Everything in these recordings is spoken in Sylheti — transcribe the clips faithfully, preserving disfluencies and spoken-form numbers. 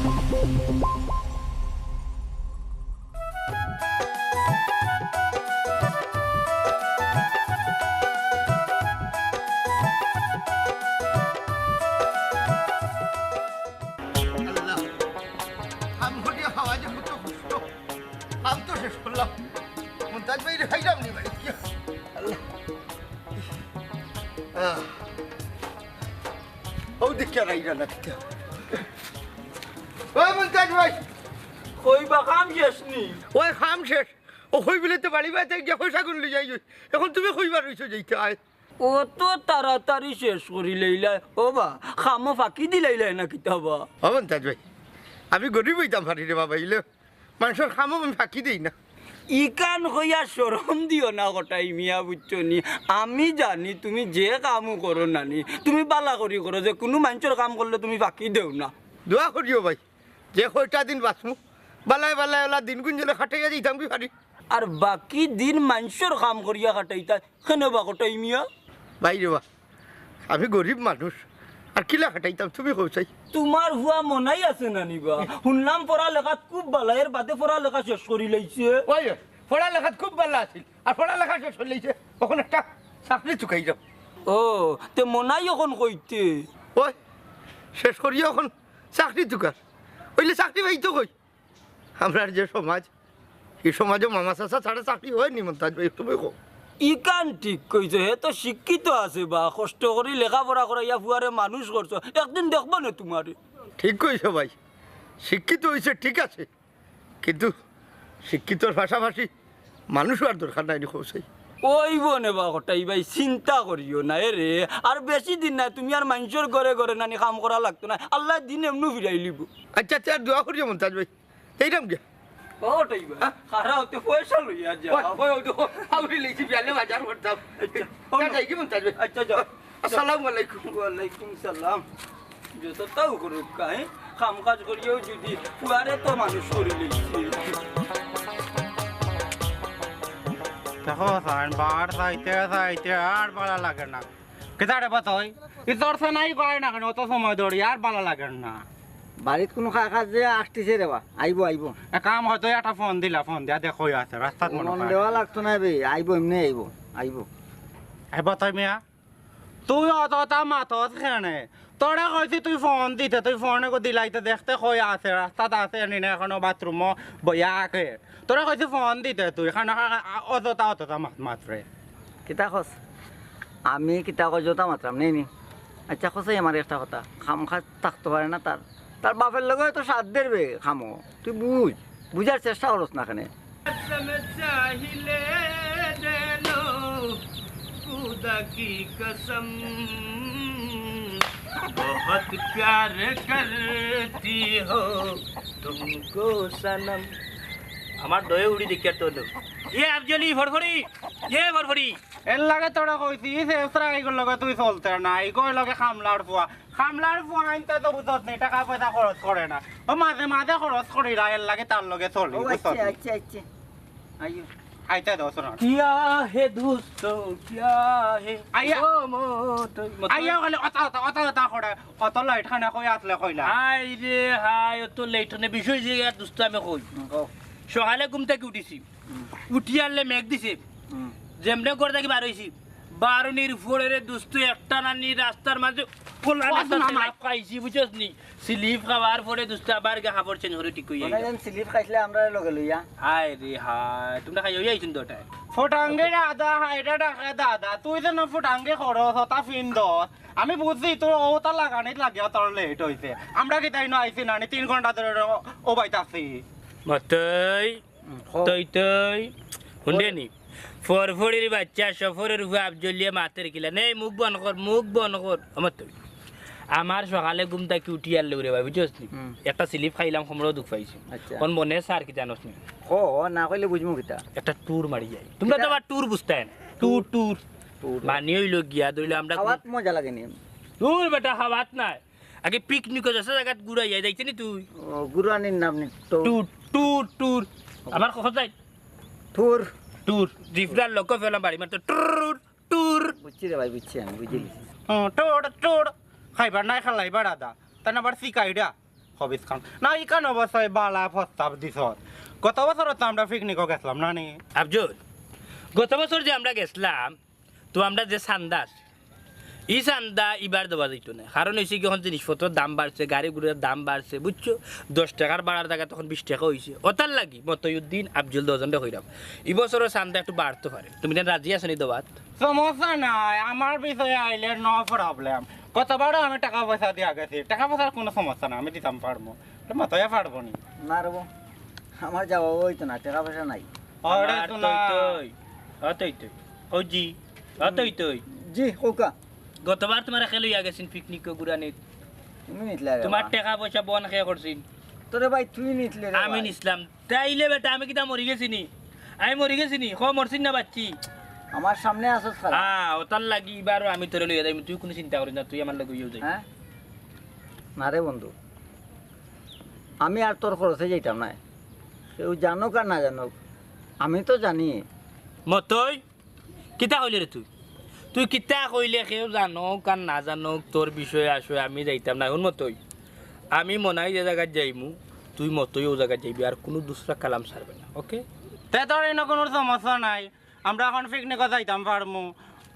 আল্লাহ, কাম করিয়া খাওয়া যে কত কষ্ট। কাম তো শেষ করলাম, মন্তাজ ভাইরে পাইলাম নি বাড়িত গিয়া। আল্লাহ। আহ। ও দেখিয়া রাইরা না দিতে। ও মন্তাজ ভাই। কইবা কাম শেষ নি? ওই কাম শেষ। ও কই বলে তো বাড়ি বাড়িতে গিয়া পয়সা গুন লই যাই। এখন তুমি কইবার রইছো যাইতে আয়। অত তাড়াতাড়ি শেষ করি লইলায়। ও বা, কামো ফাঁকি দিলাইলায় না কিতা বা? ও মন্তাজ ভাই, আমি গরিব অইতাম পারি রে বাবা, ইলে মানষর কামো আমি ফাঁকি দেই না। ইখান কইয়া শরম দিও না কটাই মিয়া, বুঝছো নি? আমি জানি তুমি যে কামও করো না নি, তুমি বালা করি করো, যে কুনু মানষর কাম করলে তুমি ফাঁকি দেও না। দোয়া করিও ভাই, যে কয়টা দিন বাঁচমু, বালায় বালায় অলা দিনগুন যেন কাটাইয়া দিতাম কি পারি। আর বাকি দিন মানষর কাম করিয়া কাটাইতা, কেনে বা কটাই মিয়া? ভাই রে বা, আমি গরিব মানুষ, আর কিলা কাটাইতাম তুমি কও চাই? তুমার ফুয়া মনাই আছে না নি বা? হুনলাম পড়ালেখাত খুব বালা, এর বাদে পড়ালেখা শেষ করি লাইছে। ওই, পড়ালেখাত খুব বালা আছিল, আর পড়ালেখা শেষ করি লাইছে, অখন একটা চাকরি চুকাই যাও। ও, তে মনাই অখন কইতে? ওই, শেষ করিয়া অখন চাকরি চুকার, অইলে চাকরি পাইতো কই? আমরার যে সমাজ, ই সমাজো মামা চাচা ছাড়া চাকরি অয় নি মন্তাজ ভাই, তুমি কও। ইখান ঠিক কইছো, হে তো শিক্ষিত আছে বা, কষ্ট করি লেখাপড়া করাইয়া ফুয়ারে মানুষ করছো, একদিন দেখবো না তুমারে। ঠিক কইছো ভাই, শিক্ষিত অইছে ঠিক আছে, কিন্তু শিক্ষিতর পাশাপাশি মানুষ অওয়ার দরকার নাই নি কও চাই। অইবো নে বা কটাই ভাই, চিন্তা করিও না এরে, আর বেশি দিন নাই, তুমি আর মানষর ঘরে ঘরে নানি কাম করা লাগতো না, আল্লায় দিন এমনু ফিরাইলিবো। আচ্ছা, আচ্ছা, আর দোয়া করিও মন্তাজ ভাই। এইরাম গিয়া। ও, ওটাই বা। হ্যাঁ? খারা অতে পয়সা লইয়া যা। ওই, ওই, ওই, ওই, আউরি লইছি, বিয়ালে বাজার করতাম। আচ্ছা। যা, যাই কি মন্তাজ ভাই? আচ্ছা, যাও। আসসালামু আলাইকুম। ওয়ালাইকুম সালাম। যত তাও করুক, হ্যাঁ? কাম কাজ করিয়াও যদি ফুয়ারে তো মানুষ করি লইছে। দেখো, সাইন বার চাইতে চাইতে আর বালা লাগে না। কিতা রে বা তুই? ই তোর সে নাই কয় না কেনে? অত সময় ধরি আর বালা লাগে না। বাড়িত কুনু কাকা যে আসতিছে রে বা, আইবো, আইবো। এক কাম অয়, তুই একটা ফোন দিলা, ফোন দিয়া দেখ কই আছে, রাস্তাত মনো ফোন অয়। দেওয়া লাগতো না বে, আইবো, এমনে আইবো, আইবো। এ বা তুই মিয়া, তুই অততা মাতস কেনে? তোরে কইছি তুই ফোন দিতে, তুই ফোন এগু দিলাইতে দেখতে কই আছে, রাস্তাত আছে নি না এখনো বাথরুমো বইয়া আগে। তোরে কইছি ফোন দিতে তুই, কেনে অযথা অততা মাত মাতরে। কিতা কস? আমি কিতা কই যথা মাতরাম নি নি? আচ্ছা, কস আমারে একটা কথা, কাম কাজ থাকতো পারে না তার? তার বাপের লগে অয়তো সাথ দেবে কামো। তুই বুঝ, বুঝার চেষ্টা করস না কেনে। कसम चाहिले दे लो खुदा की कसम, बहुत प्यार करती हो तुमको सनम। আমার দয়ে উড়ি দেখিয়ার তো লো। এ আফজলি ফড়ফড়ি, এ ফড়ফড়ি। এর লাগি তোরে কইছি, ই শেষরা ইগুর লগে তুই চলতে না, ইগো লগে কামলার ফুয়া। কামলার ফুয়া আনতে তো বুঝত নি, টাকা পয়সা খরচ করে না। ও মাঝে মাঝে খরচ করিরা, এর লাগি তার লগে চলি, ও বুঝছত আচ্ছা, নি? আচ্ছা, আচ্ছা। আইও। আইতে দাও, শোনো। क्या है दोस्तों, क्या है? আইয়া। ও মো, তুই মো, তুই। আইয়া বলে, অতা, অতা, অতা, অতা করে, অত late খানে কই আসলে কইলা? হায় রে হায়, অত late খানে বিষয় যে আর দোস্ত আমি কই। হুম, কও। সকালে ঘুম থাকি উঠিছি। হুম। উঠি আরলে মেঘ দিছে। হুম। যেমনে ঘর থাকি বার অইছি, বারনির ফড়ে রে দোস্ত একটা নানি রাস্তার মাঝে কোলানে কস না, slip খাইছি, বুঝছস নি? Slip খাওয়ার ফড়ে দোস্ত আবার গিয়া কাপড় change করি ঠিক অইয়া আইলাম। Slip খাইছলে আমরারে লগে লইয়া। হায় রে হায়, তুমরা খাইয়া অইয়া আইছইন দুটায়। ফটাঙ্গে দাদা, হায় রে ডাকে দাদা, তুই যেন ফটাঙ্গে করস, হতা ফিন্দস। আমি বুঝছি তোর অতা লাগানিত লাগিয়া তোর late অইছে। আমরা কিতা ইনো আইছি না নি, তিন ঘন্টা ধরি ও বাইত আছি। মতই। হুম, কও। তই তই। হুনরে নি? ফড়ফড়ির বাইচ্চা, সফরের উপরে আফজলিয়ে মাতের কিলা। নে, মুখ বন্ধ কর, মুখ বন্ধ কর। আমার তই। আমার সকালে ঘুম থাকি উঠি আরলে রে ভাই, বুঝছস নি? হুম। একটা slip খাইলাম, কোমরো দুখ পাইছি। আচ্ছা। অখন মনে চার কিতা জানোস নি? কও, না কইলে বুঝমু কিতা? একটা tour মারি যাই। তুমরা তো কিতা? আবার tour বুঝতায় না। Tour, tour। Tour। মানে অইলো গিয়া, ধরিল আমরা খাওয়াত মজা লাগে নি? Tour বেটা, খাওয়াত নায়। আগে picnic-ও যাস জাগাত ঘুরাইয়া যাইতে নি তুই? ও, ঘুরানির নাম নি, tour। Tour, tour, tour। আমার কথা যাই। Tour। Tour। জিফরার লোক ফেলাম বাড়ি মারতে, tour, tour। বুঝছি রে ভাই, বুঝছি আমি, বুঝিলিছি। হুম, tour, tour। খাইবার নাই, খালাইবার আদা। তাই না আবার শিকাইডা? খবিস খান। না, ইখান অবশ্যই বালা প্রস্তাব দিছস। গত বছর তো আমরা পিকনিকও গেছলাম, না নি? আফজল, গত বছর যে আমরা গেছলাম, তো আমরা যে চান্দা আছে, ই চান্দা ইবার দেওয়া যাইতো না। কারণ অইছে কি, অখন জিনিসপত্রর দাম বাড়ছে, গাড়ি ঘোড়ার দাম বাড়ছে, বুঝছো? দশ টেকার ভাড়ার জাগাত অখন বিশ টেকা অইছে। অতার লাগি মতইউদ্দিন, আফজল দুইজনরে কইরাম, ই বছরও চান্দা একটু বাড়তো পারে। তুমি যেন রাজি আছো নি দেওয়াত? সমস্যা নাই, আমার বিষয়ে আইলে no problem। গতবারও আমি টেকা পয়সা দিয়া গেছি, টেকা পয়সার কুনু সমস্যা নাই, আমি দিতাম পারমু। তো মাতাইয়া পারবো নি? না রে বা, আমার যাওয়া অইতো না, টেকা পয়সা নাই। আরে আমার শোনা। তৈ তৈ, অ তৈ তৈ, ও জি, অ তৈ তৈ। জি, কউক্কা। গতবার তুমারে কে লইয়া গেছইন পিকনিকো ঘুরানিত? তুমি নিছলায় রে বা। তুমার টেকা পয়সা বন কে করছইন? তোরে ভাই তুই নিছলে রে আমি ভাই। নিছলাম। তাইলে বেটা আমি কিতা মরি গেছি নি? আমি মরি গেছি নি? ক, মরছি না বাঁচছি? আমার সামনে আছস খাড়া। হ্যাঁ, অতার লাগি ইবারও আমি তোরে লইয়া যাইমু, তুই কুনু চিন্তা করিস না, তুই আমার লগে অইয়াউ যাইবি। হ্যাঁ? না রে বন্ধু, আমি আর তোর খরচে যাইতাম নায়। কেউ জানুক আর না জানুক, আমি তো জানি। মতই, কিতা কইলে রে তুই? তুই কিতা কইলে, কেউ জানুক আর না জানুক, তোর বিষয়ে আসে আমি যাইতাম না। হুন মতই, আমি মনাই যে জাগাত যাইমু, তুই মতই অউ জাগাত যাইবি, আর কুনু দুসরা কালাম ছাড়বে না, ওকে? তে তোর ইনো কুনু সমস্যা নাই, আমরা অখন পিকনিকো যাইতাম পারমু,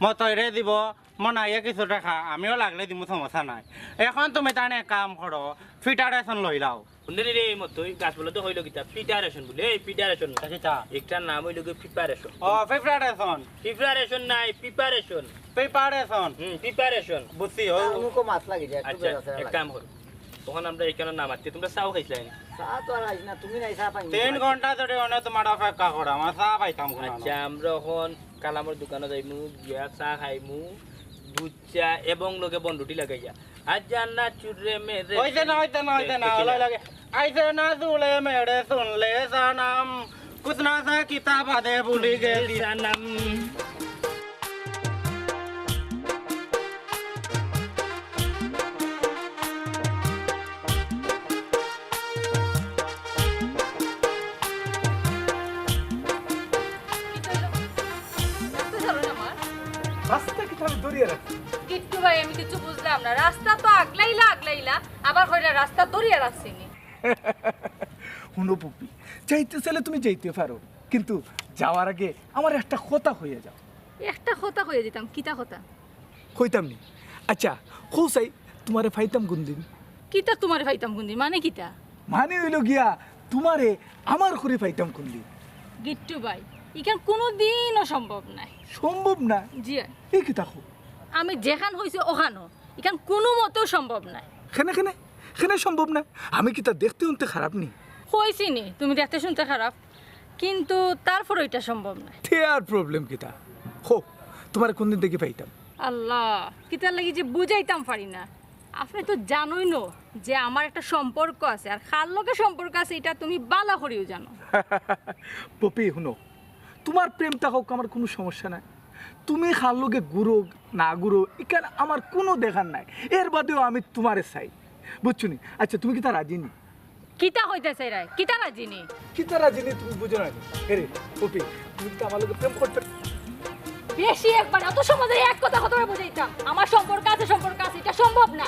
মতইরে দিবো মনাইয়ে কিছু টেকা, আমিও লাগলে দিমু, সমস্যা নাই। অখন তুমি তানে এক কাম করো, ফিটার এসন লইলাও। হুনরে রে মতই, গাছ বলে তো কইলো কিতা, ফিটার এসন বলে, এই ফিটার এসন না। তা কিতা? একটার নাম অইলো গি প্রিপারেশন। ও, প্রিপারেশন। প্রিপারেশন নাই, প্রিপারেশন। প্রিপারেশন। হুম, প্রিপারেশন। বুঝছি, ও। আর মুখো মাছ লাগি যায়, একটু আচ্ছা, বেড়া ছেড়া এক লাগে। কাম করো। অখন আমরা ইখানো না মাততে, তুমরা চাও খাইছলায় নি? চা তো আর আইছে না, তুমি নাই চা পাইনি। তিন ঘন্টা ধরি অনে তুমার অপেক্ষা করা, আমার চা পাইতাম কুনু না। আচ্ছা, আমরা অখন কালামর দোকানো যাইমু, গিয়া চা খাইমু, দুধ চা এবং লগে বনরুটি লাগাইয়া। আজ জান্নাত চুররে মেরে অইছে না, অইছে না, অইছে না, অলাই লাগে। আইছে না চুলে মেরে শুনলে জানাম, কুছ না সা কিতাব আদে ভুলি গেছি। জানাম। কিতা অইলো? রাস্তা ছাড়ো না আমার। রাস্তা কিতা আমি ধরিয়া রাখছি? কিট্টু ভাই, আমি কিচ্ছু বুঝলাম না। রাস্তা তো আগলাইলা, আগলাইলা, আবার কইরা রাস্তা ধরিয়া রাখছি নি। হুনো পুপি, যাইতে চাইলে তুমি যাইতে পারো, কিন্তু যাওয়ার আগে আমার একটা কথা কইয়া যাও। একটা কথা কইয়া দিতাম, কিতা কথা? কইতাম নি? আচ্ছা, কও চাই, তুমারে পাইতাম কুনদিন? কিতা তুমারে পাইতাম কুনদিন? মানে কিতা? মানে অইলো গিয়া, তুমারে আমার করি পাইতাম কুনদিন? গিট্টু ভাই, ইখান কুনুদিনও সম্ভব নায়। সম্ভব না? জি। ই কিতা কও? আমি যেখান কইছি অখানউ, ইখান কুনু মতেউ সম্ভব নায়। কেনে, কেনে? কেনে সম্ভব নায়? আমি কিতা দেখতে হুনতে খারাপ নি? কইছি নি, তুমি দেখতে হুনতে খারাপ। কিন্তু তারপরও ইটা সম্ভব নায়। তে আর problem কিতা? কও, তুমারে কুনদিন দেখি পাইতাম? আল্লাহ, কিতার লাগি যে বুঝাইতাম পারি না। আপনে তো জানইন যে আমার একটা সম্পর্ক আছে, আর কার লগে সম্পর্ক আছে ইটা তুমি বালা করিউ জানো। পপি, হুনো, তুমার প্রেম থাকউক, আমার কুনু সমস্যা নাই। তুমি কার লগে ঘুরো না ঘুরো, ইখান আমার কুনু দেখার নাই। এর বাদেও আমি তুমারে চাই, বুঝছো নি? আচ্ছা, তুমি কিতা রাজি নি? কিতা কইতায় চাইরায়? কিতা রাজি নি? কিতা রাজি নি তুমি বুঝো না নি? এরে, পপি, তুমি কিতা আমার লগে প্রেম করতে? বেশি একবার, অত সহজে এক কথা কতবার বুঝাইতাম? আমার সম্পর্ক আছে, সম্পর্ক আছে, ইটা সম্ভব না।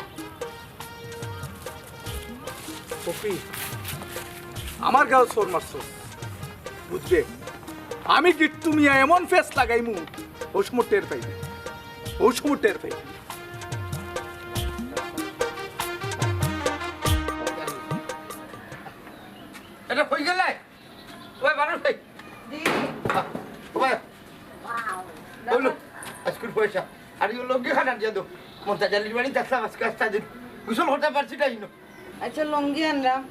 পপি, আমার গাও চড় মারছো, বুঝবে? আমি গিট্টু মিয়া এমন ফেস লাগাইমু, অউ সময় টের পাইবে, অউ সময় টের পাইবে। এটা কই গেলে? ওই মানুষ ভাই। জি। ওই। ওই লো, আজকুর পয়সা। আর ইও লুঙ্গি খান আনিয়া দেও। মন্তাজ আলীর বাড়িত আসলাম আজকে আস্তা দিন। গোসল করতাম পারছি না ইনো। আচ্ছা, লুঙ্গি আনলাম।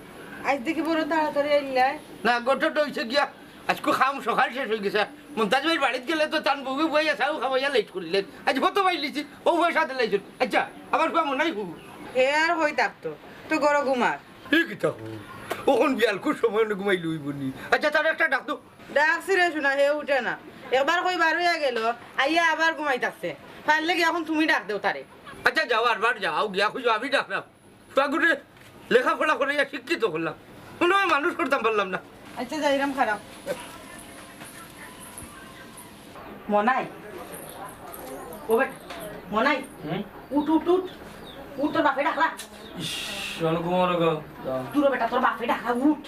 আইজ দেখি বড় তাড়াতাড়ি আইলায়। না, ঘটনা অইছে গিয়া। আজকু কাম সকাল শেষ অই গেছে। মন্তাজ ভাইর বাড়িত গেলে তো তান বউয়ে বইয়া চাও খাওয়াইয়া লেট করিলেন। আইজ কত পাইলিছি, অউ পয়সা দিলাইছইন। আচ্ছা, আমার ফুয়া মনাই হু। হে আর কই থাকতো, তো ঘরো ঘুমার। ই কিতা কও? অখন বিয়ালকুর সময় অনে ঘুমাইলে অইবো নি? আচ্ছা, তারে একটা ডাক দেও। ডাকছি রে সোনা, হে উঠে না। একবার কই বার অইয়া গেল, আইয়া আবার ঘুমাইতাছে। পারলে কি অখন তুমি ডাক দেও তারে। আচ্ছা, যাও, আরবার যাও, গিয়া কইও আমি ডাকরাম। ফুয়াগুরে লেখাপড়া করাইয়া শিক্ষিত করলাম, কুনু মানুষ করতাম পারলাম না। আচ্ছা, যাইরাম, খারাপ। মনাই, ও বেটা, মনাই, হুম? উঠ, উঠ, উঠ, উঠ, তোর বাপে ডাকলা। ইস, চল ঘুমাও রে গো, যাও। দূর বেটা, তোর বাপে ডাকরা, উঠ,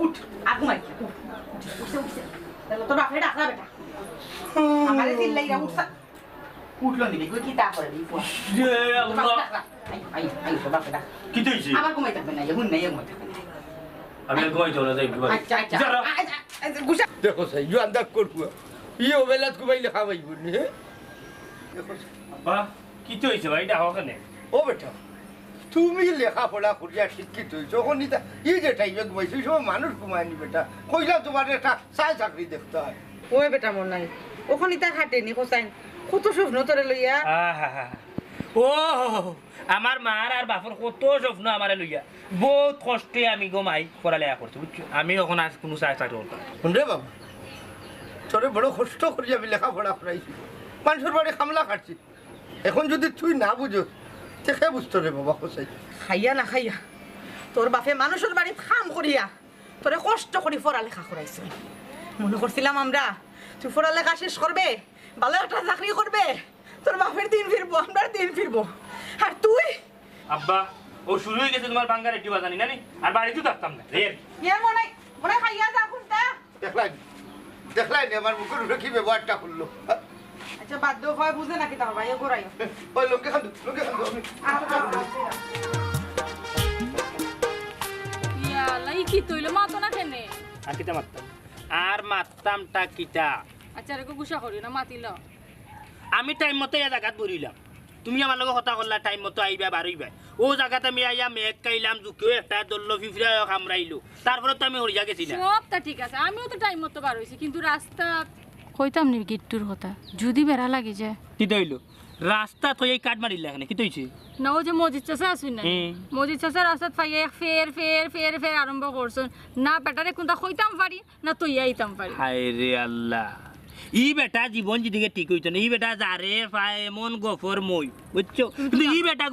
উঠ, আর ঘুমাই, উঠ, উঠছে, উঠছে। তোর বাপে ডাকরা বেটা, আমারে চিল্লাইরা, উঠছা। উঠলো নি, দেখো কি তা করে, এই পুয়া। এ আল্লাহ। তোর বাপে ডাকরা। আই, আই, আই, তোর বাপে ডাক। কিতা অইছে? আবার ঘুমাই থাকবে না, এ হুন না, এ ঘুমাই থাকবে না। আমি আর ঘুমাইতাম না, যাই ঘুমাই। আচ্ছা, আচ্ছা। যা, যা। আ-, আ-, আ-, গুসা। দেখো চাই, জোয়ান দাগ করবো। ই অবেলাত ঘুমাইলে খাওয়াইব নি, হ্যাঁ? দেখো চাই। আব্বা, কিতা অইছে ভাই, ডাকো কেনে? ও বেটা, তুমি লেখাপড়া করিয়া শিক্ষিত অইছো, অখন ইতা, ই যে টাইমে ঘুমাইছো, ই সময় মানুষ ঘুমায়নি বেটা। কইলাম তুমারে একটা চাকরি দেখতে হয়। ওই বেটা মনাই, অখন ইতা খাটেনি, হোসাইন, কত স্বপ্ন তোরে লইয়া। আহা। ও, আমার মার আর বাপর কত স্বপ্ন আমারে লইয়া। বউত কষ্টে আমি গো মাই পড়ালেখা করছি, বুঝছো? আমি অখন আর কুনু চা-, চাকরি করতাম না। হুন রে বাবা, তোরে বড় কষ্ট করি আমি লেখাপড়া করাইছি, মানষর বাড়ি কামলা খাটছি। অখন যুদি তুই না বুঝস, তে কে বুঝতো রে বাবা, হোসাইন? খাইয়া না খাইয়া, তোর বাপে মানষর বাড়িত কাম করিয়া তোরে কষ্ট করি পড়ালেখা করাইছে। মনো করছিলাম আমরা, তুই পড়ালেখা শেষ করবে, ভালা একটা চাকরি করবে, তোর বাপের দিন ফিরবো, আমরার দিন ফিরবো। আর তুই? আব্বা, ও শুরু অই গেছে তুমার বাঙ্গার একটু বাজানি, নানি? আর বাড়িত থাকতাম না, রে। ইয়া মনাই, মনাই খাইয়া যা, কুন্তা? দেখলায়নি, দেখলায়নি আমার মুখর উপরে কি ব্যবহারটা করলো। আচ্ছা, বাদ দেও, হয় বুঝে নাকি তার ভাই, এ গোড়াইও। ওই লুঙ্গি খান, লুঙ্গি খান, আমি আ, আ, আ, ইয়া আল্লাহ, ই কিতা অইলো? মাতো না কেনে? আর কিতা মাততাম? আর মাততামটা কিতা? আচ্ছা, রে গো, গুসা করিও না, মাতিল। আমি টাইম মতো ইয়া জাগাত বইরইলাম, তুমি আমার লগে কথা কইলা, টাইম মতো আইবায়, বারইবায়। অউ জাগাত আমি আইয়া মেঘ খাইলাম, জুকিও একটা ধরলো, ফিফড়াও কামড়াইলো, তারপরে তো আমি হরিয়া গেছি না। সবটা ঠিক আছে, আমিও তো টাইম মতো বার অইছি, কিন্তু রাস্তাত কইতাম নি গিট্টুর কথা, যুদি বেড়া লাগি যায়। কিতা অইলো? রাস্তাত অউ কাট মারিলা কেনে, কিতা অইছে? না, অউ যে মজিদ চাচা আছইন না, হুম। মজিদ চাচা রাস্তাত পাইয়া এক ফের, ফের, ফের, ফের আরম্ভ করছইন। না বেটারে কুন্তা কইতাম পারি, না থইয়া আইতাম পারি। হায় রে আল্লাহ, ই বেটা জীবন জিন্দেগি ঠিক অইতো না। ই বেটা যারে পায় এমন গফর মই, বুঝছো? কিন্তু ই বেটা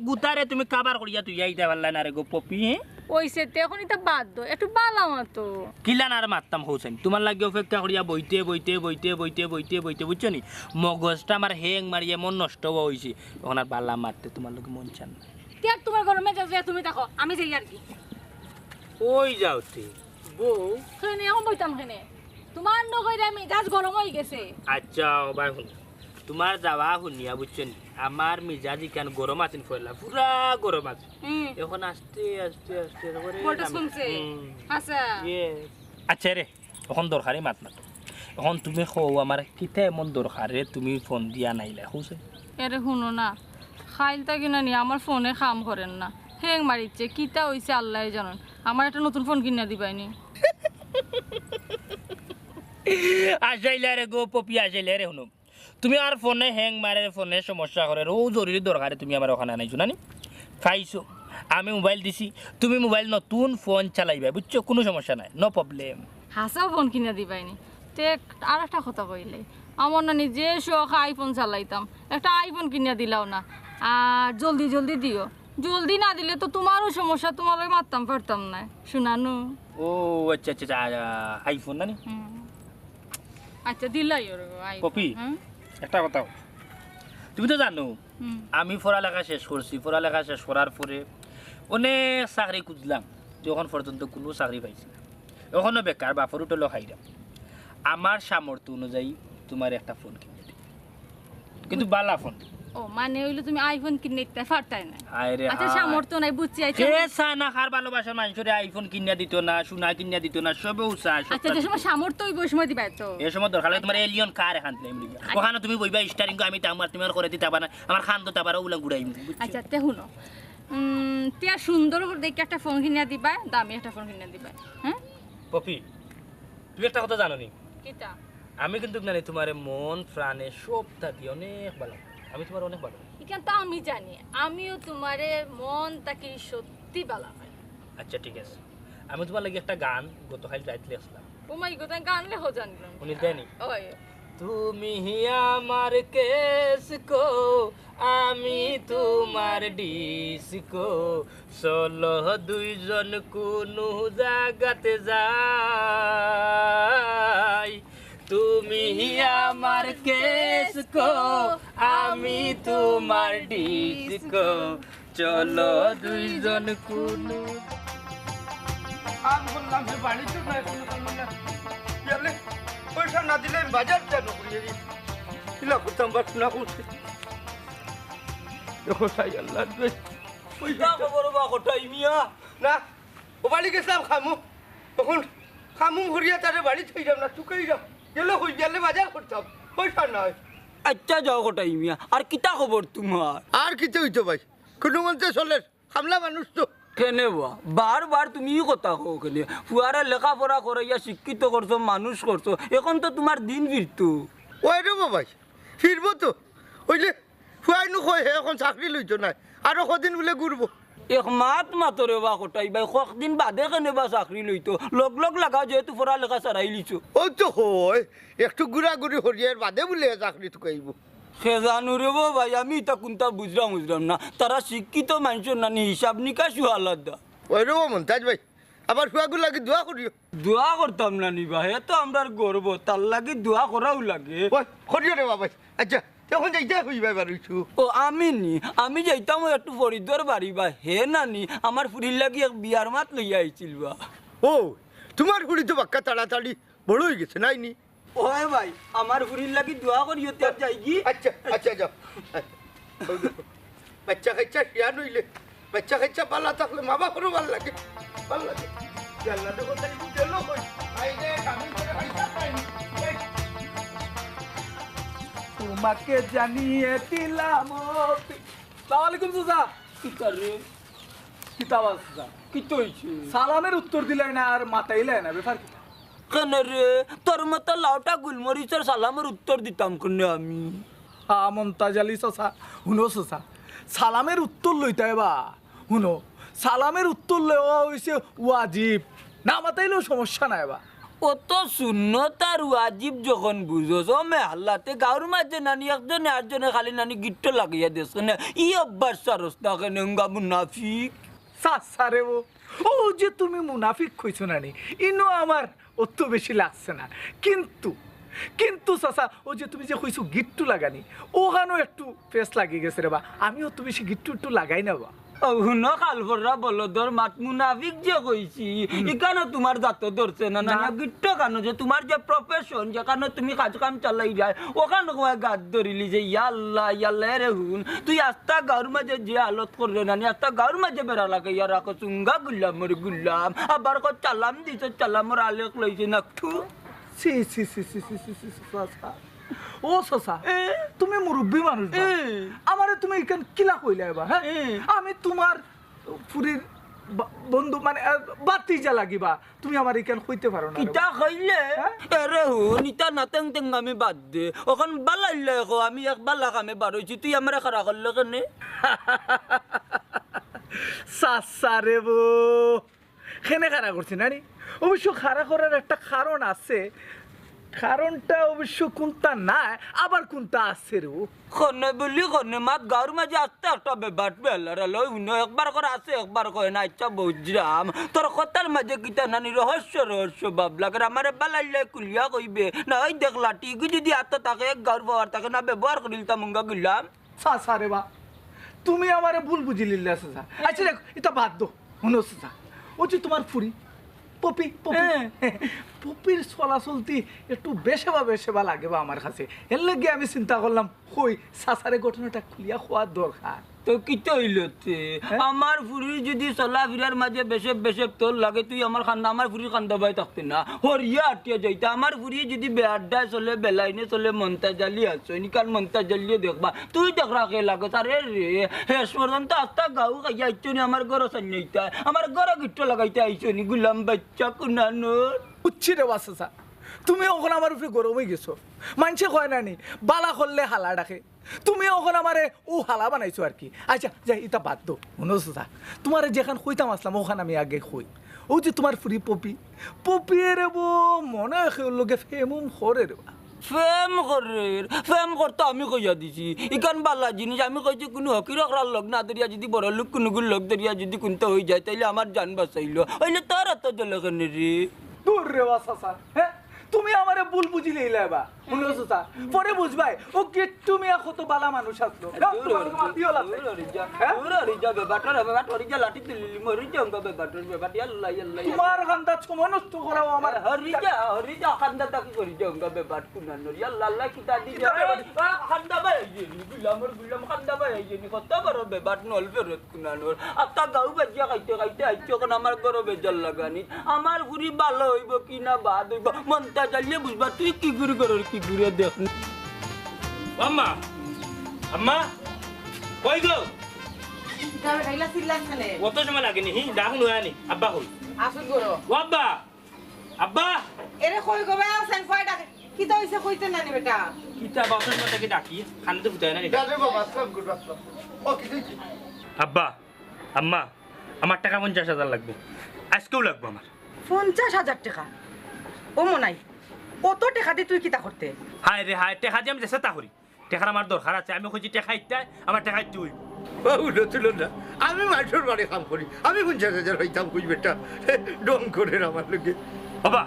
গুতারে তুমি কাবার করিয়া থইয়া আইতা পারলায় না রে গো পপি, হে? অইছে তে, অখন ইতা বাদ দেও, একটু ভালা মাতো। কিলান আর মাততাম হোসাইন, তুমার লাগি অপেক্ষা করিয়া বইতে, বইতে, বুঝছো নি? মগজটা আমার হ্যাং মারি এমন নষ্ট অইছে, অখন আর ভালা মাততে তুমার লগে মন চায় না। তে তুমার গরম মেজাজে তুমি থাকো, আমি যাই আর কি। কই যাও তে? বউ? কেনে, অখন বইতাম কেনে? তুমার নগইরা মেজাজ গরম অই গেছে। আচ্ছা, ও ভাই হুনো, তুমার যাওয়া হুনিয়া বুঝছো নি, আমার মেজাজ ইখান গরম আছিল পয়লা, পুরা গরম আছিল। হুম। অখন আস্তে আস্তে আস্তে আস্তে করে ভোল্টেজ কমছে? হুম। আচ্ছা। ইয়ে। আচ্ছা রে, অখন দরকারি মাত মাতো। অখন তুমি কও আমারে কিতা এমন দরকারে তুমি ফোন দিয়া নাইলায়, কও চাই? এরে হুনো না, কাইল থাকি না নি আমার ফোনে কাম করের না, হ্যাং মারিচ্ছে, কিতা অইছে আল্লায় জানইন। আমারে একটা নতুন ফোন কিনিয়া দিবায়নি। আসাইলা রে গো পপি, আসাইলা রে, হুনো। তুমি আর ফোনে হ্যাং মারের, ফোনে সমস্যা করের, অউ জরুরি দরকারে তুমি আমারে অখান আনাইছো না নি? পাইছো, আমি মোবাইল দিছি, তুমি মোবাইল নতুন ফোন চালাইবায়, বুঝছো? কুনু সমস্যা নাই, no problem। হাছাউ ফোন কিনিয়া দিবায়নি। তে আর একটা কথা কইলে, আমার নানি যে শখ iPhone চালাইতাম, একটা iPhone কিনিয়া দিলাও না, আর জলদি জলদি দিও। জলদি না দিলে তো তুমারও সমস্যা, তুমার লগে মাততাম পারতাম না, হুনো নি? ও আচ্ছা, আচ্ছা, আচ্ছা, আ, আ, iPhone না নি? হুম। আচ্ছা, দিলাইও রে iPhone। পপি, হুম? একটা কথা। তুমি তো জানো, হুম। আমি পড়ালেখা শেষ করছি, পড়ালেখা শেষ করার পরে অনেক চাকরি খুঁজলাম, অখন পর্যন্ত কুনু চাকরি পাইছি না। অখনো বেকার, বাপর হোটেলো খাইরাম। আমার সামর্থ্য অনুযায়ী তুমারে একটা ফোন কিনিয়া দিমু। কিন্তু ভালা ফোন। ও, মানে অইলো তুমি iPhone কিনিয়া দিতায় পারতায় না। হায় রে আচ্ছা, হায়। সামর্থ্য নাই, বুঝছি, আচ্ছা। কে চায় না, কার ভালোবাসার মানষরে iPhone কিনিয়া দিতো না, সোনা কিনিয়া দিতো না, সবেউ চায়, সব আচ্ছা, যে চায়। সময় সামর্থ্য অইবো, অউ সময় দিবায় তো। এ সময় দরকার অইলে তুমার Alien car এখান দিমু। আচ্ছা। অখানো তুমি বইবায় steering-ও, আমি টামার, তুমি আমারে দিতায় পারবায় না, আমার কান্দো তারপরে অগুলা ঘুরাইমু, বুঝছো? আচ্ছা, তে হুনো। উম, তে সুন্দর করি দেখিয়া একটা ফোন কিনিয়া দিবায়, দামি একটা ফোন কিনিয়া দিবায়, হ্যাঁ? পপি, তুমি একটা কথা জানো নি? কিতা? আমি কিন্তু জানি তুমারে মন প্রাণে সবটা দিয়া অনেক ভালা পাই। আমি তুমারে অনেক ভালা পাই। ইখান তো আমি জানি, আমিও তুমারে মন থাকি সত্যি ভালা পাই। আচ্ছা, ঠিক আছে, আমি তুমার লাগি একটা গান গতকাইল রাইত লেখছিলাম। ও মাই গড, গান লেখো জানলাম। হুনিলায় নি? ওই। তুমি আমার কেসকো, আমি তুমার ডিস্কো, চলো দুইজন কুনু জাগাতে যাই। তুমি আমার কেসকো, আমি তুমার ডিস্কো, চলো দুইজন কুনু কাম করলাম, সে বাড়িত নাই, কুনু কাম নাই। গেলে পয়সা না দিলে আমি বাজার কেন করি? কিলা করতাম বা শোনা করছে। এখন তাই আল্লাহ রে। পয়সা খবর বা কটাই মিয়া? না, ও বাড়ি গেছিলাম খামু। এখন খামু করিয়া তারে বাড়ি থইলাম না, চুকেইলাম। গেলে কই গেলে বাজার করতাম, পয়সা নাই। আচ্ছা যাও কটাই মিয়া, আর কিতা খবর তোমার? আর কিতা হইতো ভাই, কুনু মন্তে চলের, খামলা মানুষ তো। কেনে বা? বারবার তুমি ই কথা কও কেনে? ফুয়ারে লেখাপড়া করাইয়া শিক্ষিত করছো, মানুষ করছো, এখন তো তোমার দিন ফিরতো। ওই রে বাবাই, ফিরবো তো। ওই যে ফুয়াইনু কয় হে এখন চাকরি লইতো নায়, আরো কদিন বুলে ঘুরবো। এক মাত মাতো রে বা কটাই ভাই, কদিন বাদে কেনে বা চাকরি লইতো? লগ লগ লাগাও যেহেতু পড়ালেখা ছাড়াই লিছো। ওই তো হয়, একটু ঘুরাঘুরি হরিয়ার বাদে বুলে চাকরি তুকাইবো। কে জানু রে বা ভাই, আমি ইতা কুনতা বুঝলাম বুঝলাম না। তারা শিক্ষিত মানুষ নানি, হিসাব নিকাশও আলাদা। ওই রে ও মন্তাজ ভাই, আবার ফুয়াগুর লাগি দোয়া করিও। দোয়া করতাম না নি বা, হে তো আমরার গর্ব, তার লাগি দোয়া করাও লাগে। ওই, করিও রে বাবাই। আচ্ছা, তে এখন যাইতে হই ভাই বারুইছু। ও আমি নি, আমি যাইতাম ওই একটু ফরিদর বাড়ি বা, হে নানি, আমার ফুরির লাগি এক বিয়ার মাত লইয়া আইছিল বা। ও, তোমার ফুরি তো বাক্কা তাড়াতাড়ি বড় হয়ে গেছে, নাই নি? ওই ভাই, আমার ফুরির লাগি দোয়া করিও, তে আর যাইগি। আচ্ছা, আচ্ছা, যাও। বাচ্চা কাচ্চা শিয়ান হইলে, বাচ্চা কাচ্চা পালা থাকলে মা বাপরও ভালো লাগে, ভালো লাগে। জান্নাতে কোথায় গেল কই? আই রে, আমি করে খাইতে পাইনি। এই। তোমাকে জানিয়ে দিলাম ও পি-, সালাম আলাইকুম চাচা। কি করে? কিতা বা চাচা? কিতা হইছে? সালামের উত্তর দিলাই না আর মাতাইলাই না, ব্যাপার কিতা? কেনে রে, তোর মতো লাউটা গুলমরিচর সালামের উত্তর দিতাম কেনে আমি? হা, মন্তাজ আলী চাচা, হুনো চাচা, সালামের উত্তর লইতায় বা, হুনো, সালামের উত্তর লওয়া হইছে ওয়াজিব, না মাতাইলেও সমস্যা নাই বা। অত সুন্নত আর ওয়াজিব যখন বুঝোস, ও মে আল্লাহ, তে গাঁওর মাঝে নানি একজনে আরজনে খালি নানি গিট্টো লাগাইয়া দেস কেনে, ই অভ্যাস ছাড়স না কেনে, উঙ্গা মুনাফিক। চাচা রে ও, ও যে তুমি মুনাফিক কইছো নানি, ইনো আমার অত বেশি লাগছে না। কিন্তু, কিন্তু চাচা, ও যে তুমি যে কইছো গিট্টু লাগানি, ওখানো একটু ফেস লাগি গেছে রে বা। আমি অত বেশি গিট্টু একটু লাগাই না বা। ও হুনো কালফররা বলদর মাত, মুনাফিক যে কইছি, ইকানো তোমার জাতো ধরছে না, না, না। না, গিট্টু কানো যে তোমার যে profession, যেখানো তুমি কাজ কাম চালাই যায়, ওখানো কয় গাত ধরিলি যে, "ইয়া আল্লাহ, ইয়া আল্লাহ, এরে হুন, তুই আস্তা গাঁওর মাঝে যে হালত কররে নানি, আস্তা গাঁওর মাঝে বেড়া লাগাইয়া রাখো, চুঙ্গা গুলাম, মরে গুলাম, আবার কো চালাম দিছ, চালামর আলেক লইছে না, থু।" ছি, ছি, ছি, চাচা। ও চাচা, এ? তুমি মুরব্বি মানুষ বা। এ? আমারে তুমি ইখান কিলা কইলায় বা, হ্যাঁ? এ? আমি তোমার ফুরির বা-, বন্ধু মানে, আহ, বাতিজা লাগি বা। তুমি আমারে ইখান কইতে পারো না রে কিতা বা। কইলে? হ্যাঁ? এরে হুন, ইতা না তেং তেং আমি বাদ দে। অখন বালাইলে কো, আমি এক বালা কামে বার হইছি, তুই আমারে খাড়া করলে কেনে? চাচা রে বো। কেনে খাড়া করছি না নি? অবশ্য খাড়া করার একটা কারণ আছে। কারণটা অবশ্য কুনতা না, আবার কুনতা আছে রে। কনে বুলি কনে মাত গাঁওর মাঝে আস্তা একটা বেবাট বেলার লই হুনো, একবার করে আছে, একবার কয় না। আচ্ছা বুঝলাম, তোর কথার মাঝে কিতা নানি রহস্য, রহস্য ভাব লাগে। আমারে বালাইলে খুলিয়া কইবে না, ওই দেখ লাঠি, ইগু যদি আতো থাকে এক গাঁওর পাওয়ার থাকে না, ব্যবহার করিলতাম উঙ্গা গুলাম। চাচা রে বা, তুমি আমারে ভুল বুঝিলিলা চাচা। আচ্ছা দেখ, ইতা বাদ দো। হুনো চাচা, ও যে তোমার ফুরি, পপি, পপি। হ্যাঁ। পপির চলাচলতি একটু বেশেবা বেশেবা লাগে বা আমার কাছে। এর লাগি আমি চিন্তা করলাম, কই, চাচারে ঘটনাটা খুলিয়া কওয়া দরকার। তো কিতা হইল তে? হ্যাঁ? আমার ফুরির যদি চলাফিরার মাঝে বেশেব বেশেব তোর লাগে, তুই আমার কান্দা, আমার ফুরির কান্দা বায় থাকতে না। হরিয়া আটিয়া যাইতা। আমার ফুরি যদি বেআড্ডায় চলে, বেলাইনে চলে, মন্তাজ আলী আছে, নিকাল মন্তাজ আলীয়ে দেখবা। তুই দেখরা কে লাগে, আরে রে, শেষ পর্যন্ত আস্তা গাঁও খাইয়া আইছো নি, আমার ঘরো চাইন্না আইতা, আমার ঘরো গিট্টু লাগাইতা আইছো নি, গুলাম বাচ্চা কুনানোর। বুঝছি রে বা চাচা, তুমি অখন আমার উপরে গরম হয়ে গেছো। মানষে কয় না নি, বালা করলে হালা ডাকে। তুমি অখন আমারে ও হালা বানাইছো আর কি। আচ্ছা, যাই, ইতা বাদ দো। হুনো চাচা, তোমারে যেখান কইতাম আসলাম, ওখান আমি আগে কই। ও যে তোমার ফুরি পপি, পপিয়ে রে বো, মনে হয় কেউর লগে প্রেম উম করে রে বা। প্রেম করের, প্রেম করতে আমি কইয়া দিছি। ইখান বালা জিনিস, আমি কইছি কুনু হকির হকরার লগ না ধরিয়া যদি বড় লোক কুনুগুর লগ ধরিয়া যদি কুনতা হই যায়, তাইলে আমার জান বাঁচাইলো। অইলে তোর অত জ্বলে কেনে রে? দূর রে বা চাচা, হ্যাঁ? তুমি আমারে ভুল বুঝিলাইলায় বা। হুনো চাচা, পরে বুঝবায়, ও গিট্টু মিয়া কত বালা মানুষ আছলো। যাও, দূর তোমার হরি যা, মাতিও লাগবে। দূর হরি যা, হ্যাঁ? দূর হরি যা, বেবাটর, বেবাটর, হরি যা, লাঠি তুলিলি, মরি যাও গো বেবাটর, বেবাট, ইয়াল্লা, ইয়াল্লা, ইয়াল্লা। তোমার কান্দাত সময় নষ্ট করাও আমার। হরি যা, হরি যা, কান্দাত কি করি যাও গো বেবাট কুনানোর, ইয়াল্লা, আল্লাহ, কিতা দি যা। কিতা বেবাট? আ, কান্দা ভাই, আইয়ে নি, গুলামর গুলাম, কান্দা ভাই, আইয়ে নি, কত বড় বেবাট নল ফেরত কুনানোর। আত্তা গাউ বাজিয়া খাইতে খাইতে আইছো, অখন আমার ঘরো বেজার লাগানি। আমার ফুরি বালা অইবো কি না বাদ অইবো, মনটা জানলে বুঝবা, তুই কি গুরি করর, কি গুরি দেখ। আম্মা, আম্মা, কই গো? কিতা বেটা, ইলা চিল্লাস কেনে? অত সময় লাগে নি, হি, ডাক নয়া নি, আব্বা কই? আসুন করো। ও আব্বা, আব্বা! এরে কই গো বা, আছেন কই ডাকে? কিতা অইছে কইতে না নি বেটা? কিতা বা, অত সময় থাকি ডাকি, কান্দে ফুটায় না নি। যা রে বাবা, আসসালাম করো, আসসালাম। ও, কি, কি, কি? আব্বা, আম্মা, আমার টেকা পঞ্চাশ হাজার লাগবো, আইজকেউ লাগবো আমার। পঞ্চাশ হাজার টেকা? ও মনাই, অত টেকা দি তুই কিতা করতে? হায় রে হায়, টেকা দি আমি যেতা করি। টেকার আমার দরকার আছে, আমি কইছি টেকা ইতায়, আমার টেকা ইতায় অইবো। ও, উঠো, তুলো না। আমি মানষর বাড়ি কাম করি, আমি পঞ্চাশ হাজার পাইতাম কই বেটা? ঢং করের আমার লগে। বাবা,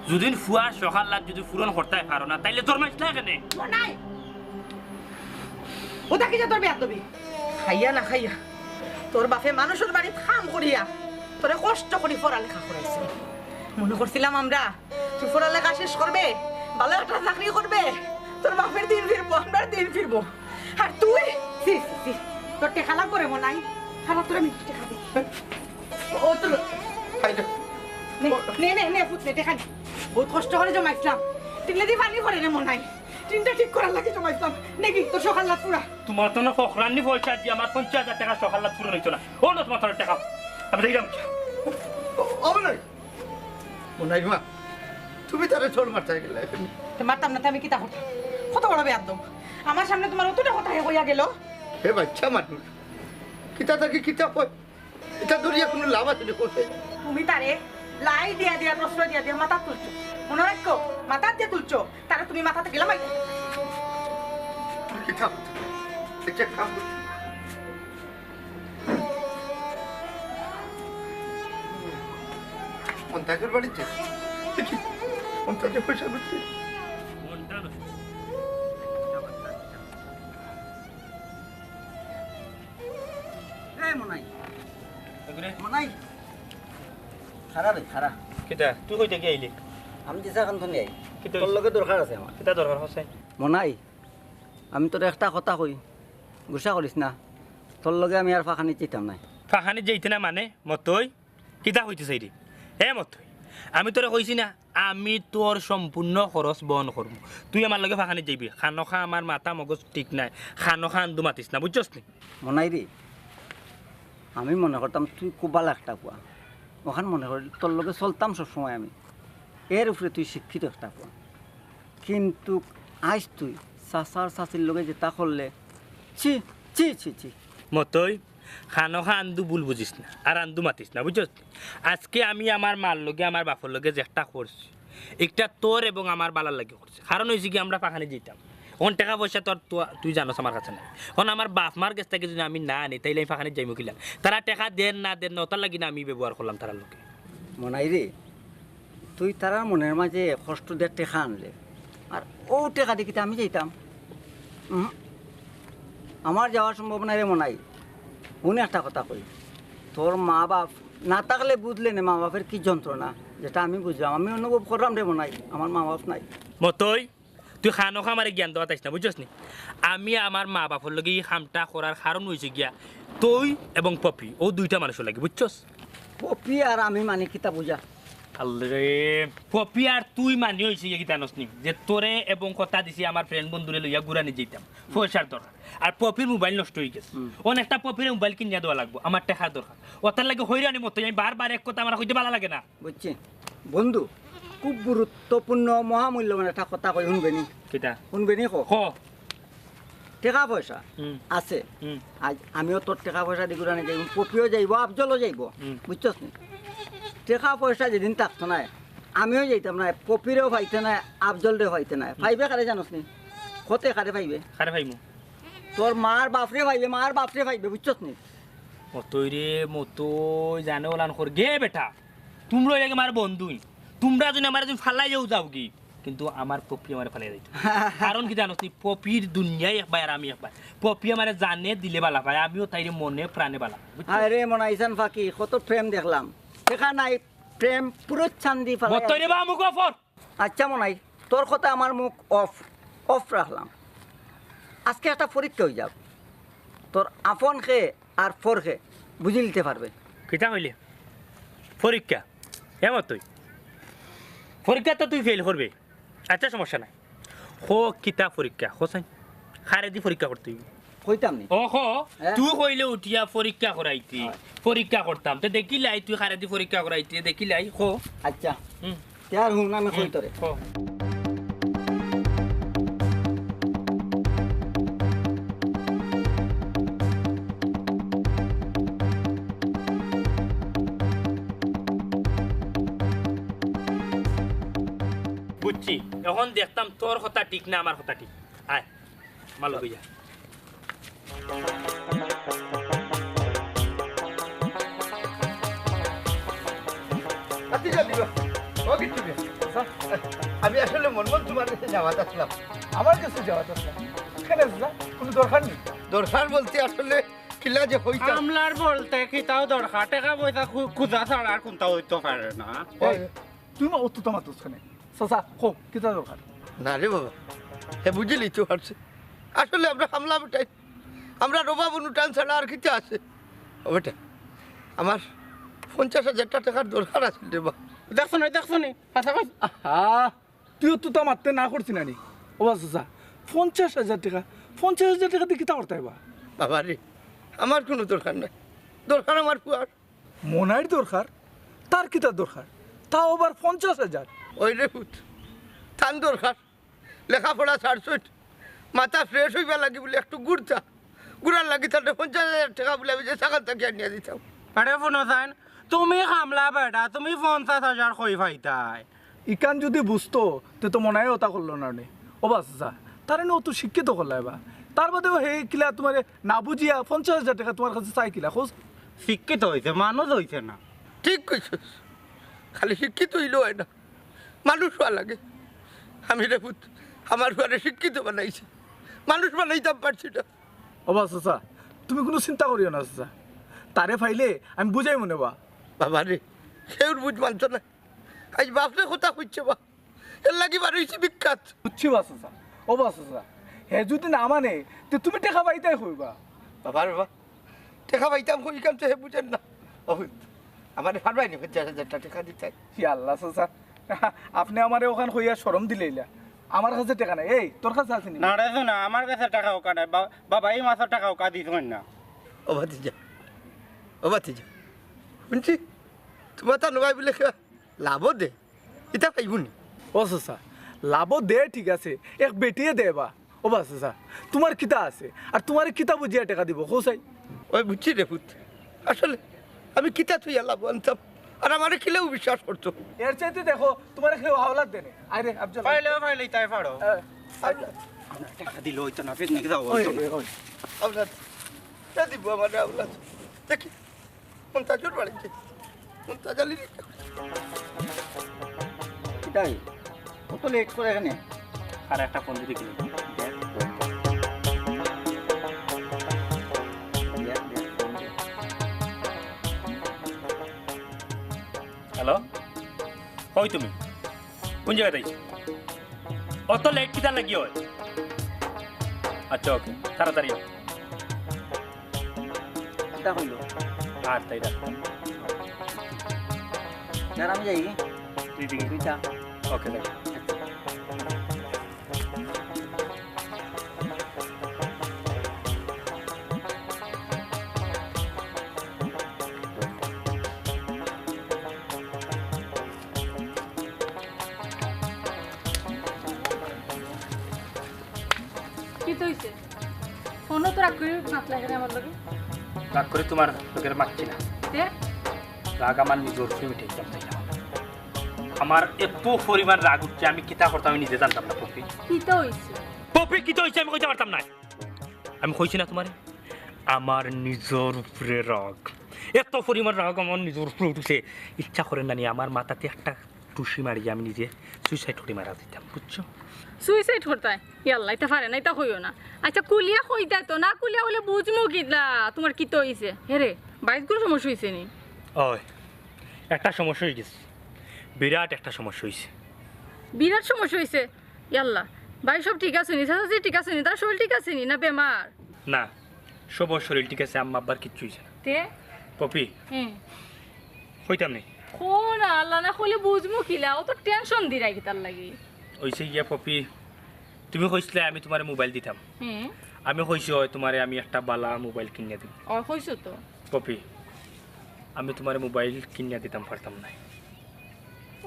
যুদি ফুয়ার শখ আহ্লাদ যুদি পূরণ করতায় পারো না, তাইলে জন্মাইছলায় কেনে? মনাই, অতা কিতা তোর বেয়াদবি? খাইয়া না খাইয়া তোর বাপে মানষর বাড়িত কাম করিয়া তোরে কষ্ট করি পড়ালেখা করাইছে। মনো করছিলাম আমরা তুই পড়ালেখা শেষ করবে, ভালা একটা চাকরি করবে, তোর বাপের দিন ফিরবো, আমরার দিন ফিরবো। আর তুই, ছি, ছি, ছি, তোর টেকা লাগবো রে মনাই, খারাপ তোর আমি টেকা দি। ও তোর, নে, নে, নে, নে, পুত নে, টেকা নে। বউত কষ্ট করি জমাইছলাম, টিনে দি পানি পড়ে রে মনাই। টিনটা ঠিক করার লাগি জমাইছলাম। নে গি, তোর শখ আহ্লাদ পুরা। তুমার তো না ফখরানি পয়সা দিয়া আমার পঞ্চাশ হাজার টেকা শখ আহ্লাদ পূরণ অইতো না। ও না, তুমার তো টেকা। আমি যাইরাম। ও, ও, না। মনাই মা, তুমি তারে চড় মারতায় গেলায়। তে মারতাম না, তে আমি কিতা করতাম? কত বড় বেয়াদব। আমার সামনে তুমার অতটা কথা হে কইয়া গেল। হে বাইচ্চা মানুষ, কিতা থাকি কিতা কয়? ইতা ধরিয়া কুনু লাভ আছে নি কও চাই? তুমি তারে লাই দিয়া দিয়া, প্রশ্রয় দিয়া দিয়া মাথাত তুলছো। মনো রাখো, মাথাত দিয়া তুলছো, তারে তুমি মাথা থাকি লামাই। কিতা? একটা কাম করো। মন্তাজর বাড়িত? দেখি, মন্তাজে পয়সা করছে। এ মনাই। এগুরে? মনাই। খাড়া রে, খাড়া। কিতা? তুই কই থাকি আইলি? আমি দিশা খান থনে আই। কিতা তোর অইছে? লগে দরকার আছে আমার। কিতা দরকার আছে? মনাই, আমি তোরে একটা কথা কই, গুসা করিস না। তোর লগে আমি আর ফাখানিত যাইতাম নায়। ফাখানিত যাইতে না মানে? মতই? কিতা কইতে চাইরে? এ মতই, আমি তোরে কইছি না, আমি তোর সম্পূর্ণ খরচ বহন করমু। তুই আমার লগে ফাখানিত যাইবি। খানোখা আমার মাথা মগজ ঠিক নাই। খানোখা আন্দু মাতিস না, বুঝছস নি? মনাই রে, আমি মনে করতাম তুই খুব ভালা একটা পুয়া। অখান মনে করি তোর লগে চলতাম সব সময় আমি। এর উপরে তুই শিক্ষিত একটা পুয়া। কিন্তু আইজ তুই চাচার চাচির লগে যেতা করলে, ছি, ছি, ছি, ছি। মতই, খানোখা আন্দু ভুল বুঝিস না, আর আন্দু মাতিস না, বুঝছস? আজকে আমি আমার মার লগে, আমার বাপর লগে যেতা করছি, ইটা তোর এবং আমার ভালার লাগি করছি। কারণ অইছে কি, আমরা ফাখানিত যাইতাম, অখন টেকা পয়সা তোর, তো-, তুই জানোস আমার কাছে নাই। অখন আমার বাপ মার গেছ থাকি যুদি আমি না আনি, তাইলে আমি ফাখানিত যাইমু কিলা? তারা টেকা দেন না দেন না, অতার লাগি না আমি ব্যবহার করলাম তারার লগে। মনাই রে, তুই তারার মনের মাঝে কষ্ট দিয়া টেকা আনলে, আর অউ টেকা দি কিতা আমি যাইতাম? উহু। আমার যাওয়ার সম্ভাবনা রে মনাই। হুন একটা কথা কই, তোর মা বাপ না থাকলে বুঝলে নে মা বাপের কি যন্ত্রণা, যেটা আমি বুঝলাম, আমি অনুভব করলাম রে মনাই, আমার মা বাপ নাই। মতই, তুই খানোখা আমারে জ্ঞান দেওয়াত আইস না, বুঝছস নি? আমি আমার মা বাপর লগে ই কামটা করার কারণ অইছে গিয়া তুই এবং পপি, অউ দুইটা মানুষর লাগি, বুঝছস? পপি আর আমি মানে কিতা বুঝা? আল্লাহ রে, পপি আর তুই মানে অইছে গিয়া কিতা জানোস নি? যে তোরে এবং কথা দিছি আমার friend বন্ধুরে লইয়া ঘুরানিত যাইতাম, পয়সার দরকার। আর পপির mobile নষ্ট অইগেছে। হুম। অখন একটা পপিরে mobile কিনিয়া দেওয়া লাগবো, আমার টেকার দরকার। অতার লাগি হয়রানি মতই, আমি বারবার এক কথা আমার কইতে ভালা লাগে না। বুঝছি। বন্ধু, খুব গুরুত্বপূর্ণ, মহামূল্যবান একটা কথা কই, হুনবে নি? কিতা? হুনবে নি কও? ক। টেকা পয়সা হুম। আছে। হুম। আইজ আমিও তোর টেকা পয়সা দি ঘুরানিত যাইমু, পপিও যাইবো, আফজলও যাইবো। হুম। বুঝছস নি? টেকা পয়সা যেদিন থাকতো নায়, আমিও যাইতাম নায়, পপিরেও পাইতে নায়, আফজলরেও পাইতে নায়। হুম। পাইবে কারে জানোস নি? কতে কারে পাইবে? কারে পাইমু? তোর মার বাপরে পাইবে, মার বাপরে পাইবে, বুঝছস নি? মতই রে, মতই, জানে ওলান কর গে বেটা। তুমরা অইলাগি আমার বন্ধুই। তুমরা যুদি আমারে যুদি ফালাইয়াও যাওগি, কিন্তু আমার পপি আমারে ফালাই যাইতো। কারণ কিতা জানোস নি? পপির দুনিয়ায় একবার আর আমি একবার। পপি আমারে জানে দিলে বালা পায়, আমিও তাইরে মনে প্রাণে বালা পাই। বুঝছো? আরে মনাইছান ফাকি, কত প্রেম দেখলাম। দেখা নাই, প্রেম পুরো চান্দি ফালাই। মতইরে বা মুখ অফর। আচ্ছা মনাই, তোর কথা আমার মুখ অফ, অফ রাখলাম। আজকে একটা পরীক্ষা অই যাক, তোর আপন খে আর পর খে বুঝি নিতে পারবে। কিতা কইলে? পরীক্ষা? এমন তুই পরীক্ষা তো তুই ফেল করবে। আচ্ছা, সমস্যা নাই। ক কিতা পরীক্ষা? ক চাই। কারেদি পরীক্ষা করতে অইবো। কইতাম নি? ও ক, হ্যাঁ? তুই কইলে উঠিয়া পরীক্ষা করাইতি। হয়। পরীক্ষা করতাম। তে দেখিলাই তুই কারেদি পরীক্ষা করাইতি, দেখিলাই, ক। আচ্ছা। হুম। তে আর হুন, আমি কই হুম, তোরে। ক। বুঝছি, এখন দেখতাম তোর কথা ঠিক না আমার কথা ঠিক। আয়, মালো গইয়া। আচ্ছা, যা দিবা। ও কিচ্ছু নেই। আমি আসলে মন মন তোমার কাছে যাওয়াত আসলাম। আমার কাছে যাওয়াত আসলাম? কেনে যা? কোনো দরকার নেই। দরকার বলতে আসলে কিলা যে হইতা। আমলার বলতে কিতাও দরকার, টেকা পয়সা খু-, খুজা ছাড়া আর কোনটা হইতো পারে না। ওই, তুই মা অত তোমার দুষ কেনে? চাচা, কও, কিতা দরকার? না রে বাবা, হে বুঝিলি তো পারছে। আসলে আমরা কামলা বেটাইন, আমরা রোবা বনু টান ছাড়া আর কিতা আছে? ও বেটা, আমার পঞ্চাশ হাজার টেকার দরকার আছিল রে বা। দেখছো নি, দেখছো নি? আচ্ছা, কই? আহা, তুই তো তা মারতে না করছি না নি? ও বা চাচা, পঞ্চাশ হাজার টেকা, পঞ্চাশ হাজার টেকা দি কিতা করতায় বা? বাবা রে, আমার কোনো দরকার নাই, দরকার আমার পুয়ার। মনাইর দরকার? তার কিতা দরকার? তাও আবার পঞ্চাশ হাজার। ওই রে পুত, তান দরকার। লেখাপড়া ছাড়ছইন, মাথা fresh অইবার লাগি বুলে একটু ঘুরতা। ঘুরার লাগি তারে পঞ্চাশ হাজার টেকা বুলে আমি যে ছাগাল থাকি আনিয়া দিতাম। আরে হুনো চাইন, তুমি কামলা বেটা, তুমি পঞ্চাশ হাজার কই পাইতায়? ইখান যুদি বুঝতো, তে তো মনাইয়ে অতা করলো না নে। ও বা চাচা, তারে নিয়া অত শিক্ষিত করলায় বা। তার বাদেও হে কিলা তুমারে না বুঝিয়া পঞ্চাশ হাজার টেকা তুমার কাছে চায় কিলা, কও? শিক্ষিত অইছে, মানুষ অইছে না। ঠিক কইছস, খালি শিক্ষিত অইলে অয় না, মানুষ অওয়া লাগে। আমি রে পুত, আমার পুয়ারে শিক্ষিত বানাইছি, মানুষ বানাইতাম পারছি না। ও বা চাচা, তুমি কুনু চিন্তা করিও না চাচা, তারে পাইলে আমি বুঝাইমু নে বা। বাবা রে, কেউর বুঝ মানতো না। আইজ বাপরে কথা কইছে বা, এর লাগি বার অইছি বিখ্যাত। বুঝছি বা চাচা, ও বা চাচা, হে যুদি না মানে, তে তুমি টেকা পাইতায় কই বা? বাবা রে বা, টেকা পাইতাম কই, ইখান তো হে বুঝের না। ও, আমারে পারবায় নি পঞ্চাশ হাজার টেকা দিতায়? ইয়া আল্লাহ চাচা, আপনে আমারে অখান কইয়া শরম দিলাইলা। আমার কাছে টেকা নাই। এই, তোর কাছে আছে নি? না রে সোনা, আমার কাছে টেকা উকা নাই। বা-, বাবা, এই মাসর টেকা উকা দিছইন না। ও ভাতিজা, ও ভাতিজা, হুনছি, তুমার তা নবাই বুলে কে লাভও দে, ইতা পাইবো নি? ও চাচা, লাভও দে ঠিক আছে, এক বেটিয়ে দে বা। ও বা চাচা, তুমার কিতা আছে? আর তুমারে কিতা বুঝিয়া টেকা দিবো, কও চাই? ওই বুঝছি রে পুত, আসলে আমি কিতা থইয়া লাভ আনতাম, আর আমারে কিলাউ বিশ্বাস করতো। এর চাইতে দেখো, তুমারে কেউ আওলাদ দেনে। আয় রে, আফজল। পাইলে, পাইলে, তাই পারো। হ্যাঁ। আমরা টেকা দিলে অইতো না, পিকনিক যাওয়া অইতো না। ওই, ওই। আওলাদ, কে দিবো আমারে আওলাদ? দেখি। মন্তাজর বাড়িত যাই। মন্তাজ আলীর একটা। কিতাই? অত লেট করে কেনে? আর একটা ফোন দিতে গেলে। হ্যালো? কই তুমি? কুন জাগাত আইছো? অত লেট কিতার লাগি অয়? আচ্ছা, ওকে, তাড়াতাড়ি আও। কিতা কইলো? আর তাই রাখ। স্যার, আমি যাই। তুই দিকে। তুই যা। ওকে, যাই। কিতা অইছে? ফোনো তো রাগ করি মাতলা কেনে আমার লগে? রাগ করি তুমার লগে মাতছি না। তে? রাগ আমার নিজর উপরে মিটাইতাম চাইলাম। আমার এত পরিমাণ রাগ উঠছে, আমি কিতা করতাম আমি নিজে জানতাম না, পপি। কিতা অইছে? পপি, কিতা অইছে আমি কইতাম পারতাম না। আমি কইছি না তুমারে, আমার নিজর উপরে রাগ, এত পরিমাণ রাগ আমার নিজর উপরে উঠছে, ইচ্ছা করে না নি আমার মাথাত একটা টুসি মারিয়া আমি নিজে সুইসাইড করি মারা দিতাম, বুঝছো? সুইসাইড করতায়? ইয়াল্লা, ইতা পারে না, ইতা কইও না। আচ্ছা, খুলিয়া কইতায় তো, না খুলিয়া কইলে বুঝমু কিতা তুমার কিতা অইছে। হে রে, বাইশ গুণ সমস্যা অইছে নি? ওই, একটা সমস্যা অই গেছে, বিরাট একটা সমস্যা অইছে। বিরাট সমস্যা অইছে? ইয়াল্লা, ভাই সব ঠিক আছে নি? চাচাজি ঠিক আছে নি? তার শরীর ঠিক আছে নি, না বেমার? না, সবর শরীর ঠিক আছে, আম্মা আব্বার কিচ্ছু অইছে না। তে? পপি, হুম। কইতাম নি। কও না, আল্লাহ, না কইলে বুঝমু কিলা? অত টেনশন দিরায় কিতার লাগি? অইছে গিয়া পপি, তুমি কইছলায় আমি তুমারে মোবাইল দিতাম। হুম। আমি কইছি, অয় তুমারে আমি একটা বালা মোবাইল কিনিয়া দিমু। ও, কইছো তো। পপি, আমি তুমারে মোবাইল কিনিয়া দিতাম পারতাম নায়।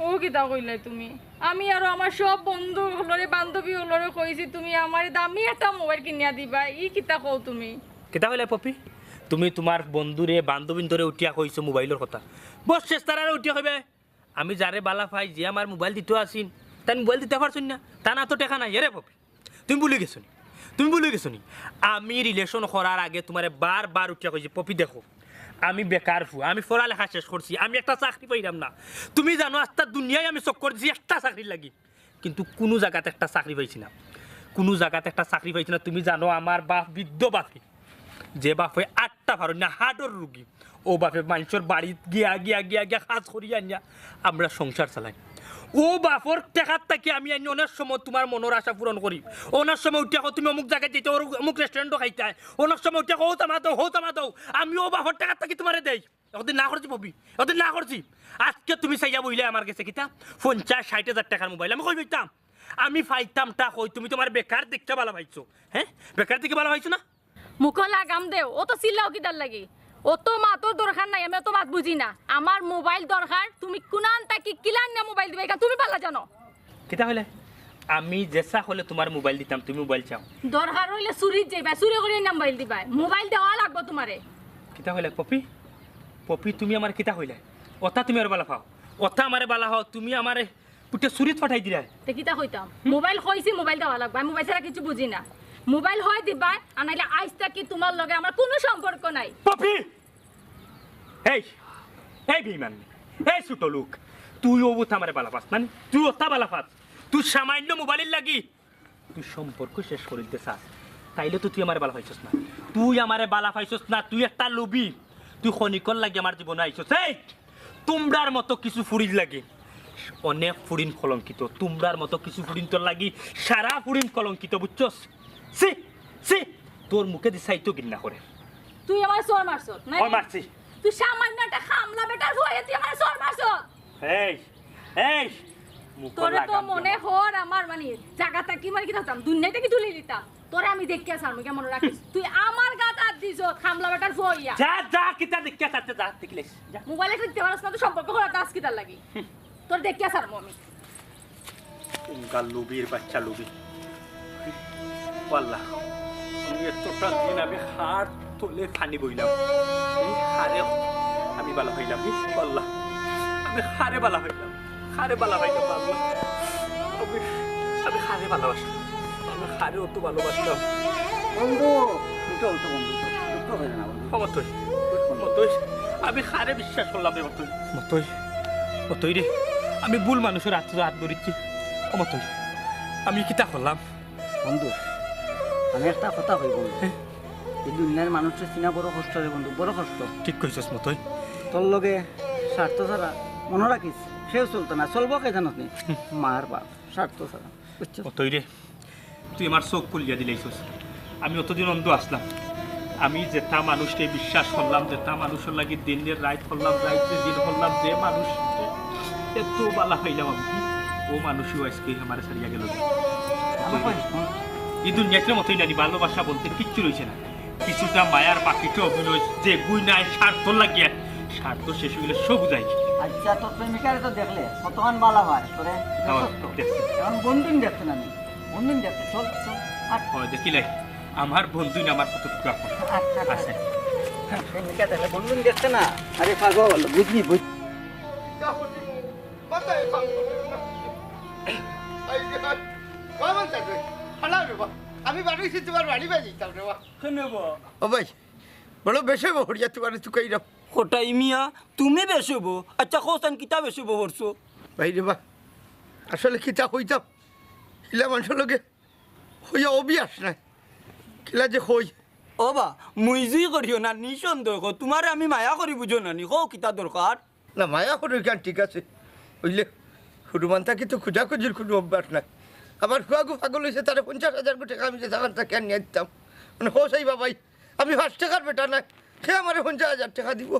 ও কিতা কইলায় তুমি? আমি আরো আমার সব বন্ধু অকলরে, বান্ধবী অকলরে কইছি, তুমি আমারে দামি একটা মোবাইল কিনিয়া দিবায়। ই কিতা কও তুমি? কিতা কইলায় পপি? তুমি তুমার বন্ধুরে, বান্ধবীন্তরে উঠিয়া কইছো মোবাইলর কথা। বস শেষ তারারে উঠিয়া কইবায়, আমি যারে বালা পাই, যে আমারে মোবাইল দিতো আছইন, তাইন মোবাইল দিতা পারছইন না, তান আতো টেকা নাই। এরে পপি, তুমি ভুলি গেছো নি? তুমি ভুলি গেছো নি? আমি রিলেশন করার আগে তুমারে বারবার উঠিয়া কইছি, পপি দেখো, আমি বেকার ফুয়া, আমি পড়ালেখা শেষ করছি, আমি একটা চাকরি পাইরাম না। তুমি জানো, আস্তা দুনিয়ায় আমি চক্কর দিছি একটা চাকরির লাগি, কিন্তু কুনু জাগাত একটা চাকরি পাইছি না, কুনু জাগাত একটা চাকরি পাইছি না। তুমি জানো, আমার বাপ বৃদ্ধ বাপে, যে বাপে আটটা পারইন না, হার্টর রুগী, অউ বাপে মানষর বাড়িত গিয়া গিয়া গিয়া গিয়া কাজ করিয়া আনিয়া আমরা সংসার চালাই। অউ বাপর টেকার থাকি আমি আনি অনেক সময় তুমার মনর আশা পূরণ করি। অনেক সময় উঠিয়া কও তুমি অমুক জাগাত যাইতায়, অমুক রেস্টুরেন্টো খাইতায়, অনেক সময় উঠিয়া কও হউ তামা দেও, হউ তামা দেও। আমি অউ বাপর টেকার থাকি তুমারে দেই। একদিন না করছি পপি, একদিন না করছি। আজকে তুমি চাইয়া বইলায় আমার গেছে কিতা পঞ্চাশ ষাইট হাজার টেকার মোবাইল, আমি কই পাইতাম? আমি পাইতামটা কই? তুমি তুমারে বেকার দেখিয়া বালা পাইছো, হে? বেকার দেখিয়া বালা পাইছো না? মুখো লাগাম দেও, অত চিল্লাও কিতার লাগি? অত মাতর দরকার নাই, আমি অত মাত বুঝি না। আমার মোবাইল দরকার, তুমি কুনান থাকি কিলা আনিয়া মোবাইল দিবায়, ইখান তুমি বালা জানো। কিতা কইলায়? আমি যেছা কইলে তুমারে মোবাইল দিতাম, তুমি মোবাইল চাও। দরকার অইলে চুরিত যাইবায়, চুরি করি আনিয়া মোবাইল দিবায়, মোবাইল দেওয়া লাগবো তুমারে। কিতা কইলায় পপি? পপি, তুমি আমারে কিতা কইলায়? অতা তুমি আমারে বালা পাও, অতা আমারে বালা পাও, তুমি আমারে উঠিয়া চুরিত পাঠাই দিলায়। তে কিতা কইতাম? মোবাইল কইছি, মোবাইল দেওয়া লাগবো, আমি মোবাইল ছাড়া কিচ্ছু বুঝি না। মোবাইল হয় দিবায়, আর নাইলে আইজ থাকি তুমার লগে আমার কুনু সম্পর্ক নাই। পপি! এই, এই বেইমান, এই ছোট লোক, তুই অবুত আমারে বালা পাস না নি? তুই অতা বালা পাস? তুই সামান্য মোবাইলর লাগি তুই সম্পর্ক শেষ করি দিতে চাস? তাইলে তো তুই আমারে বালা পাইছস না, তুই আমারে বালা পাইছস না, তুই একটা লোভী, তুই ক্ষণিকর লাগি আমার জীবনো আইছস। এই, তুমরার মতো কিছু ফুরির লাগি অনেক ফুরিন কলঙ্কিত, তুমরার মতো কিছু ফুরিন্তর লাগি সারা ফুরিন কলঙ্কিত, বুঝছস? ছি, ছি, তোর মুখেদি চাইতেও ঘিন্না করে। তুই আমারে চড় মারছস, না? ওই মারছি। তুই সামান্য একটা কামলা বেটার ফুয়া অইয়া তুই আমারে চড় মারছস। এই, এই, মুখো তোরে তো লাগাম মনে দিয়া। হর আমার মানে জাগা থাকি মানে কিতা করতাম, দুনিয়া থাকি তুলি দিতাম। তোরে আমি দেখিয়া ছাড়মু, কেমন রাখিস? তুই আমার গাত আত দিছস, কামলা বেটার ফুয়া অইয়া। যা, যা, কিতা দেখিয়া ছাড়তে যা, দেখিলাইস, যা। মোবাইল একটা দিতে পারস না, তো সম্পর্ক করা কাজ কিতার লাগি? তোরে দেখিয়া ছাড়মু আমি। উঙ্গা লুবির বাচ্চা লুবি। আল্লাহ, আমি এতটা দিন আমি হাড় তলে পানি বইলাম। এই হাড়ে আমি বালা হইলাম। ই আল্লাহ, আমি হাড়ে বালা হইলাম। হাড়ে বালা হইলাম, আল্লাহ। আমি, আমি হাড়ে ভালোবাসি। আমি হাড়ে অত ভালোবাসতাম। বন্ধু, উঠো, উঠো বন্ধু, দুঃখ করিও না বন্ধু। ও মতই, মতই, আমি হাড়ে বিশ্বাস করলাম রে মতই। মতই, মতই রে, আমি ভুল মানুষর আতো আত ধরিছি। ও মতই, আমি কিতা করলাম? বন্ধু, আমি একটা কথা কই বন্ধু, হ্যাঁ। এই দুনিয়ার মানুষরে চিনা বড় কষ্ট রে বন্ধু, বড় কষ্ট। ঠিক কইছস মতই। তোর লগে স্বার্থ ছাড়া মনো রাখিস, কেউ চলতো না, চলবো কে জানত নি? মার বাপ, স্বার্থ ছাড়া, বুঝছস? মতই রে, তুই আমার চোখ খুলিয়া দিলাইছস। আমি অতদিন অন্ধ আছলাম। আমি যেতা মানুষরে বিশ্বাস করলাম, যেতা মানুষর লাগি দিনরে রাইত করলাম, রাইতরে দিন করলাম, যে মানুষ এত বালা পাইলাম আমি, অউ মানুষও আইজকে আমারে ছাড়িয়া গেল। ই দুনিয়াত রে মতই নানি, ভালোবাসা বলতে কিচ্ছু রইছে না। কিছুটা মায়ার বাকিটা অভিনয়, যেগু নাই স্বার্থ লাগিয়া, স্বার্থ শেষ অইলে সবু যায়। আচ্ছা, তোর প্রেমিকারে তো দেখলে, কতখান বালা হয়, তোরে হ্যাঁ, সত্য। দেখছি। এখন বন্ধুইন দেখতে না নি, বন্ধুইন দেখতে, চল, চল, আট, হয়, দেখিলে আমার বন্ধুইন আমার কতটুকু আপন। আট, আট, আট। আছে। প্রেমিকা দেখলে বন্ধুইন দেখতে না, আরে পাগল, বুঝলি, বুঝ- আমি বাড়ি তোমার বাড়ি বাজি যাইতাম রে বা। কেনে বা? ও ভাই, বড় বেশে বহরিয়া তোমার তুকাইরাম। কটাই মিয়া, তুমি বেশব? আচ্ছা, কও চাইন কিতা বেশব করছো? ভাইরে বা, আসলে কিতা কইতাম, ইলা মানষর লগে কইয়া অভ্যাস নাই, কিলা যে কই। ও বা, মুইজুই করিও না, নিঃসন্দেহ কও, তুমারে আমি মায়া করি, বুঝো না নি? কও কিতা দরকার? না, মায়া করি কেন, ঠিক আছে, অইলে হুরুমান থাকি তো খুজাখুজির কুনু অভ্যাস নাই। আমার ফুয়াগু পাগল অইছে, তারে পঞ্চাশ হাজার টেকা আমি যেখান থাকি আনিয়া দিতাম। মানে, কও চাই বাবাই, আমি পাঁচ টেকার বেটা নায়, হে আমারে পঞ্চাশ হাজার টেকা দিবো।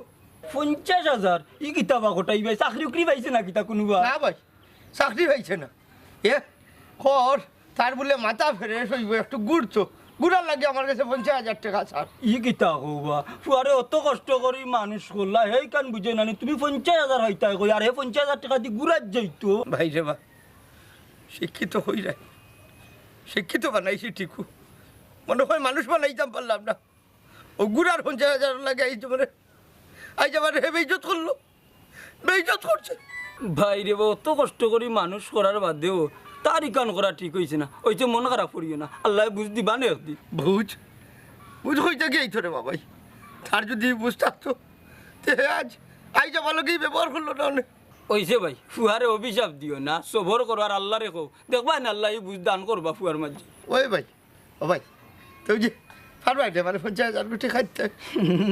পঞ্চাশ হাজার? ই কিতা বা কটাই ভাই, চাকরি উকরি পাইছে না কিতা কুনু বা? না ভাই, চাকরি পাইছে না। এ, কর, তার বুলে মাথা fresh অইবো, একটু ঘুরতো। ঘুরার লাগি আমার গেছে পঞ্চাশ হাজার টেকা চার। ই কিতা কও বা? ফুয়ারে অত কষ্ট করি মানুষ করলা, হেইখান বুঝে না নি, তুমি পঞ্চাশ হাজার পাইতায় কই, আর হে পঞ্চাশ হাজার টেকা দি ঘুরাত যাইতো। ভাইরে বা, শিক্ষিত অইরায়, শিক্ষিত বানাইছি ঠিকউ, মনে অয় মানুষ বানাইতাম পারলাম না। অউ গুড়ার পঞ্চাশ হাজার লাগে আইজ আমারে, আইজ আমারে হে বেইজ্জত করলো, বেইজ্জত করছে। ভাইরে বা, অত কষ্ট করি মানুষ করার বাদেও তার ইখান করা ঠিক অইছে না। অইছে মন খারাপ করিও না, আল্লায় বুঝ দিবা নে একদিন। বুঝ? বুঝ কই থাকি আইতো রে বাবাই? তার যুদি বুঝ থাকতো, তে হে আইজ, আইজ আমার লগে ই ব্যবহার করলো না অনে। অইছে ভাই, ফুয়ারে অভিশাপ দিও না, সবর করো আর আল্লারে কও। দেখবায় নে আল্লায় ই বুঝ দান করবা ফুয়ার মাঝে। ওই ভাই, ও ভাই, তুমি যে পারবায় নে, মানে, পঞ্চাশ হাজার গুটি খাইতে?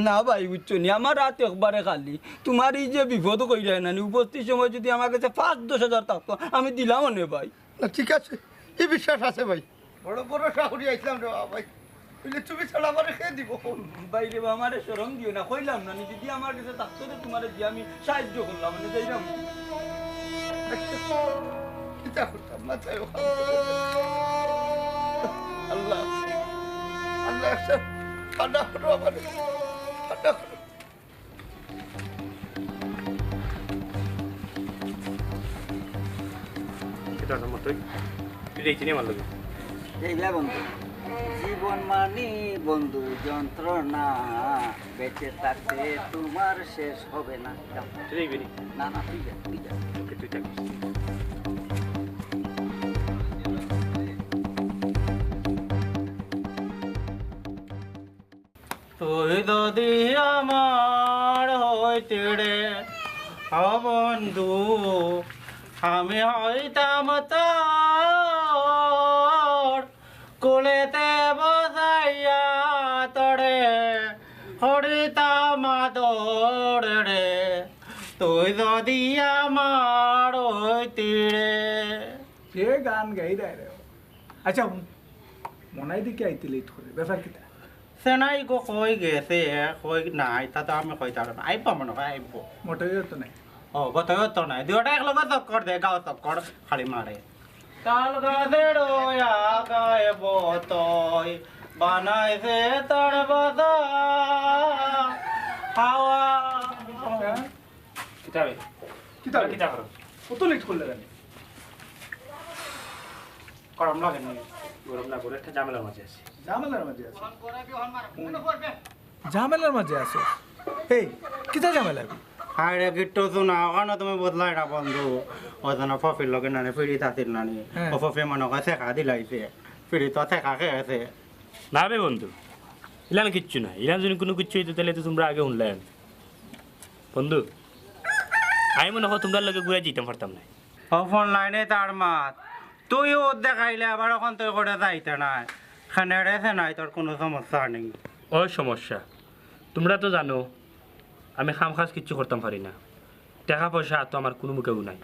না ভাই, বুঝছো নি, আমার আত একবারে খালি। তুমার ই যে বিপদ কইরায় না নি, উপস্থিত সময় যুদি আমার গেছে পাঁচ দশ হাজার থাকতো, আমি দিলাম অনে ভাই। না, ঠিক আছে, ই বিশ্বাস আছে ভাই। বড় বড় চাকরি আইছিলাম রে বাবা ভাই, অইলে তুমি ছাড়া আমারে কে দিবো? ভাইরে বা, আমারে শরম দিও না, কইলাম না নি, যুদি আমার গেছে থাকতো তে তুমারে দিয়া আমি সাহায্য করলাম, মানে যাইরাম। আচ্ছা, কিতা করতাম, মাথায় অখান। আল্লাহ, আল্লাহ, একটা ফাটা করো আমারে, ফাটা করো। কিতা রে মতই? তুই যাইতে নি আমার লগে? এই যা বন্ধু, জীবন মানি বন্ধু যন্ত্রণা, বেঁচে থাকতে তোমার শেষ হবে না। যাও। তুই যাইবি নি? না, না, তুই যা, তুই যা। ওকে, তুই থাকিস। তুই যদি আমার হইতে রে, ও বন্ধু, আমি হইতাম তোর কোলেতে বসাইয়া তোরে হরিতাম আদর রে, তুই যদি আমার হইতে রে। কে গান গাইরায় রে? আচ্ছা, মনাই দেখি আইতে লেট করে, ব্যাপার কিতা? সেনাই গো কই গেছে, কই নাই, তা তো আমি কইতাম পারতাম না। আইবো মনে অয়, আইবো। মোটেও তো নাই। ও, মোটেও তো নাই। দুইটা একলগে চক্কর দে, গাঁও চক্কর খালি মারে। তাল গাছের আগায় বতই বানাইছে তার বাসা। হাওয়া। কিতা বে? কিতা বে? কিতা করো? অত লেট করলে কেনে? গরম লাগে না? গরম না, বড় একটা ঝামেলার মাঝে আছি। ঝামেলার মাঝে আছো? ঝামেলার মাঝে আছো? এই, কিতা ঝামেলা? আরে গিট্টু, হুনো, অখানো তুমি বুঝলায় না বন্ধু। অউ যেন ফফির লগে নানি, ফিরিত আছিল নানি। হ্যাঁ। অউ ফফি মনে অয় ছেকা দিলাইছে। ফিরিত ছেকা খেয়েছে। না বে বন্ধু, ইলান কিচ্ছু না। ইলান যদি কুনু কিচ্ছু অইতো, তাইলে তো তুমরা আগে হুনলায়। বন্ধু, আমি মনে অয় তুমরার লগে ঘুরাত যাইতাম পারতাম নায়। ও ফোন লাইনে তার মাত। তুইও দেখাইলে আবার অখন তুই করে যাইতে নায়। খানে রেছে নাই, তোর কুনু সমস্যা নেই। ওই সমস্যা, তুমরা তো জানো আমি কাম কাজ কিচ্ছু করতাম পারি না, টেকা পয়সা তো আমার কুনু মুখেও নাই।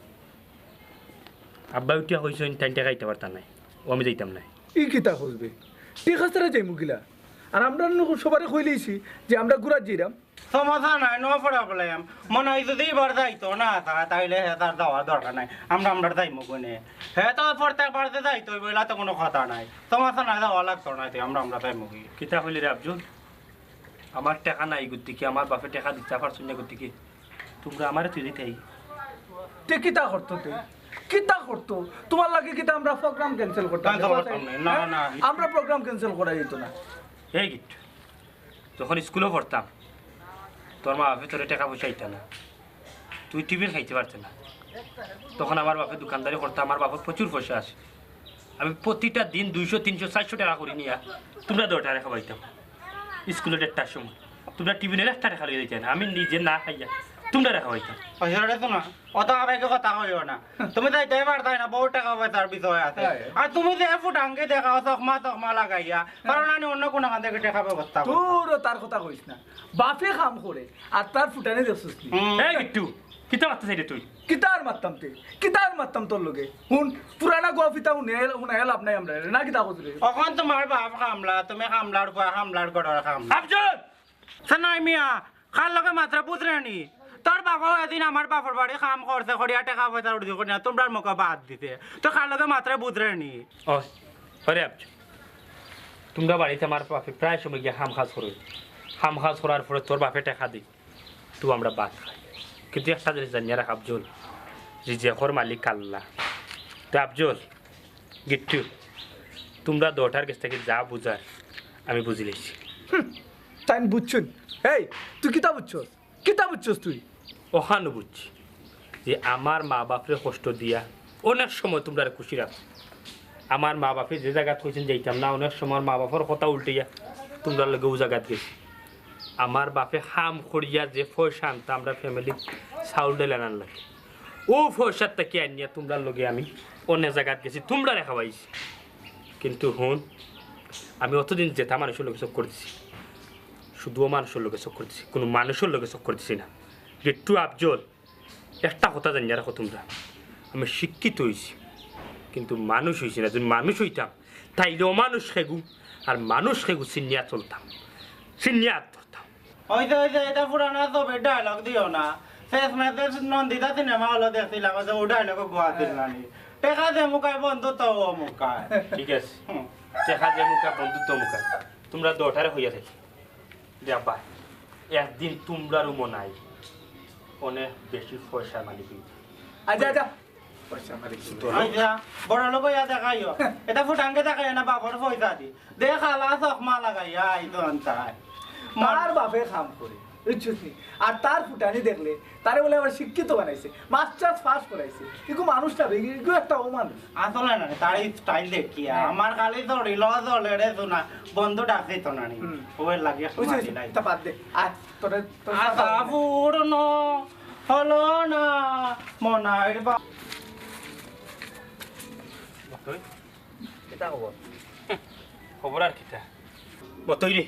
আব্বা উঠিয়া কইছইন তাইন টেকা দিতা পারতা নায়, অউ আমি যাইতাম নায়। ই কিতা কস বে? টেকা ছাড়া যাইমু কিলা? আর আমরা নু সবারে কইলাইছি যে আমরা ঘুরাত যাইরাম। সমস্যা নাই, no problem। মনে অয় যদি এবার যাইতো না, তা-, তাইলে হে তার যাওয়ার দরকার নাই। আমরা, আমরা যাইমু গনে। হে তো প্রত্যেকবার যে যাইতো অইবো, ইলা তো কুনু কথা নাই। সমস্যা নাই, যাওয়া লাগতো না, তে আমরা, আমরা যাইমু গি। কিতা কইলি রে আফজল? আমার টেকা নাই গতিকে, আমার বাপে টেকা দিতা পারছইন না গতিকে, তুমরা আমারে তুই দিতায়। তে কিতা করতো তে? কিতা করতো? তুমার লাগি কিতা আমরা program cancel করতাম? Cancel করতাম না, না, না। আমরা program cancel করা যাইতো না। এই গিট্টু, যখন স্কুলো পড়তাম, তোর মা বাপে তোরে টেকা পয়সা দিতা না, তুই টিফিন খাইতে পারতে না। তখন আমার বাপে দোকানদারি করতা, আমার বাপর প্রচুর পয়সা আছে। আমি প্রতিটা দিন দুইশো, তিনশো, চাইরশো টেকা করি নিয়া তুমরা দুইটারে খাওয়াইতাম। স্কুলো দেড়টার সময় তুমরা টিফিনর একটা টেকা লইয়া যাইতায় না, আমি নিজে না খাইয়া তুমরারে খাওয়াইতাম। অইছে রে, হুনো, অত আবেগে কথা কইও না। তুমি যাইতায় পারতায় না, বউত টেকা পয়সার বিষয় আছে। হ্যাঁ। আর তুমি যে ফুটাঙ্গি দেখাও চকমা চকমা লাগাইয়া, পারো না নি অন্য কুনুখান থাকি টেকা ব্যবস্থা করতায়? তোর তার কথা কইস না। বাপে কাম করে, আর তার ফুটানি দেখছস নি? হুম। এই গিট্টু, কিতা মাততে চাইরে তুই? কিতার মাততাম তে? কিতার মাততাম তোর লগে? হুন, পুরানা গফ ইতা হুনাইয়া লাভ নাই আমরারে, না কিতা কস রে? অখন তুমার বাপ কামলা, তুমি কামলার পুয়া, কামলার ঘরর কামলা। আফজল! সানাই মিয়া, কার লগে মাতরায় বুঝরে নি? তোর বাপেও এদিন আমার বাপর বাড়ি কাম করছে, করিয়া টেকা পয়সা রুজি করিয়া তুমরার মুখে ভাত দিছে। তো কার লগে মাতরায় বুঝরে নি? ও, আরে আফজল, তুমরার বাড়িত আমার বাপে প্রায় সময় গিয়া কাম কাজ করে। কাম কাজ করার পরে তোর বাপে টেকা দেয়। তো আমরা ভাত খাই। কিন্তু একটা জিনিস জানিয়া রাখ আফজল, রিজিকর মালিক আল্লাহ। তো আফজল, গিট্টু, তুমরা দুইটার গেছ থাকি যা বুঝার আমি বুঝিলাইছি। হুম, তাইন বুঝছইন। এই, তুই কিতা বুঝছস? কিতা বুঝছস তুই? অখানউ বুঝছি যে আমার মা বাপরে কষ্ট দিয়া অনেক সময় তুমরারে খুশি রাখছি। আমার মা বাপে যে জাগাত কইছইন যাইতাম না, অনেক সময় আমার মা বাপর কথা উল্টাইয়া তুমরার লগে অউ জাগাত গেছি। আমার বাপে কাম করিয়া যে পয়সা আনতা আমরার ফ্যামিলিত চাউল ডাইল আনার লাগি, অউ পয়সার থাকি আনিয়া তুমরার লগে আমি অনেক জাগাত গেছি, তুমরারে খাওয়াইছি। কিন্তু হুন, আমি অতদিন যেতা মানুষর লগে চক্কর দিছি, শুধু অউ মানুষর লগে চক্কর দিছি, কুনু মানুষর লগে চক্কর দিছি না। গিট্টু, আফজল, একটা কথা জানিয়া রাখো তুমরা, আমি শিক্ষিত অইছি, কিন্তু মানুষ অইছি না। যদি মানুষ অইতাম, তাইলে অমানুষ কেগু আর মানুষ কেগু চিনিয়া চলতাম, চিনিয়া ধরতাম। অইছে, অইছে, ইতা পুরানা ছবির dialogue দিও না। শেষ মেসেজ নন্দিতা সিনেমা হলো দেখছিলাম, অউ dialogue গুয়া দিল না নি। টেকা যে মুখায় বন্ধুত্ব ও মুখায়। ঠিক আছে। হুম। টেকা যে মুখায় বন্ধুত্ব মুখায়। তুমরা দুইটারে কইয়া থাকি। দে আব্বা, একদিন তুমরারও মনে অয় অনেক বেশি পয়সার মালিক অইতায়। আচ্ছা, আচ্ছা। পয়সা মালিক অইতায়। আচ্ছা, বড় লোক অইয়া দেখাইও। ইতা ফুটাঙ্গে দেখাইও না, বাপর পয়সা দি। দে কালা চকমা লাগাইয়া আইতো আনতায়। তার বাপে কাম করে, বুঝছস নি? আর তার ফুটানি দেখলে, তারে বুলে আবার শিক্ষিত বানাইছে, মাস্টার্স পাস করাইছে। ইগু মানুষ না বে, ইগু একটা অমানুষ। আসলে না রে, তার এই style দেখিয়া, হ্যাঁ। আমার খালি তো রিল চলে রে, শোনা, বন্ধু ডাকছে তো না নি। হুম। ওর লাগে বুঝছস? শোনা দিলাই। তা বাদ দে। আর তোরে, তোর আশা কথা বলে। পূর্ণ হলো না, মনাইর বা- কিতা খবর? খবর আর কিতা? মতই রে,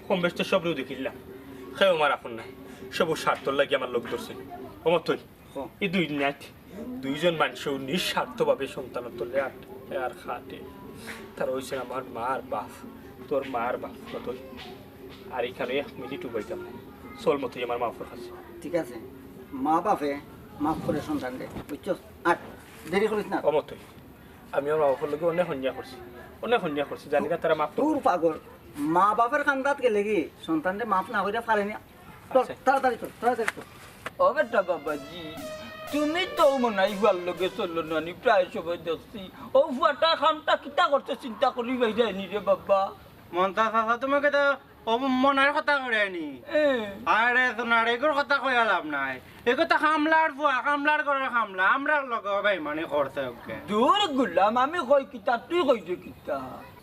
কম বেশ তো সবরেউ দেখিলাম। কেউ আমার আপন নায়। সবউ স্বার্থর লাগি আমার লগ ধরছে। ও মতই, ই দুই নাইত দুইজন মানষে নিঃস্বার্থভাবে সন্তানর তলে আট-, আর খাটে। তারা অইছে আমার মা আর বাপ, তোর মা আর বাপ মতই। আর ইখানো এক মিনিট উবাইতাম না। চল মতই আমার মা বাপর কাছে। ঠিক আছে, মা বাপে মাফ করে সন্তানরে, বুঝছস? আর দেরি করিস না। ও মতই, আমি আমার মা বাপর লগে অনেক অন্যায় করছি, অনেক অন্যায় করছি, জানি না তারা মাফ করবে। দূর পাগল, মা বাপর কান্দাত গেলে কি সন্তানরে মাফ না কইরা পারে নি? চল, আচ্ছা। তাড়াতাড়ি চল, তাড়াতাড়ি চল। ও বেটা বাবাজি, তুমি তো মনে অয় ফুয়ার লগে চলো না নি, প্রায় সময় দেখছি। ও ফুয়াটা কামটা কিতা করছে চিন্তা করি বাইরে নি রে বাবা। মন্তাজ চাচা, তুমি কিতা ও মনাইর কথা কইরায় নি? এ। আরে সোনার, এগুর কথা কইয়া লাভ নাই। এগু তো কামলার ফুয়া, কামলার ঘরর কামলা, আমরার লগে বেইমানি করছে ওকে। দূর গুলাম, আমি কই কিতা, তুই কইরে কিতা?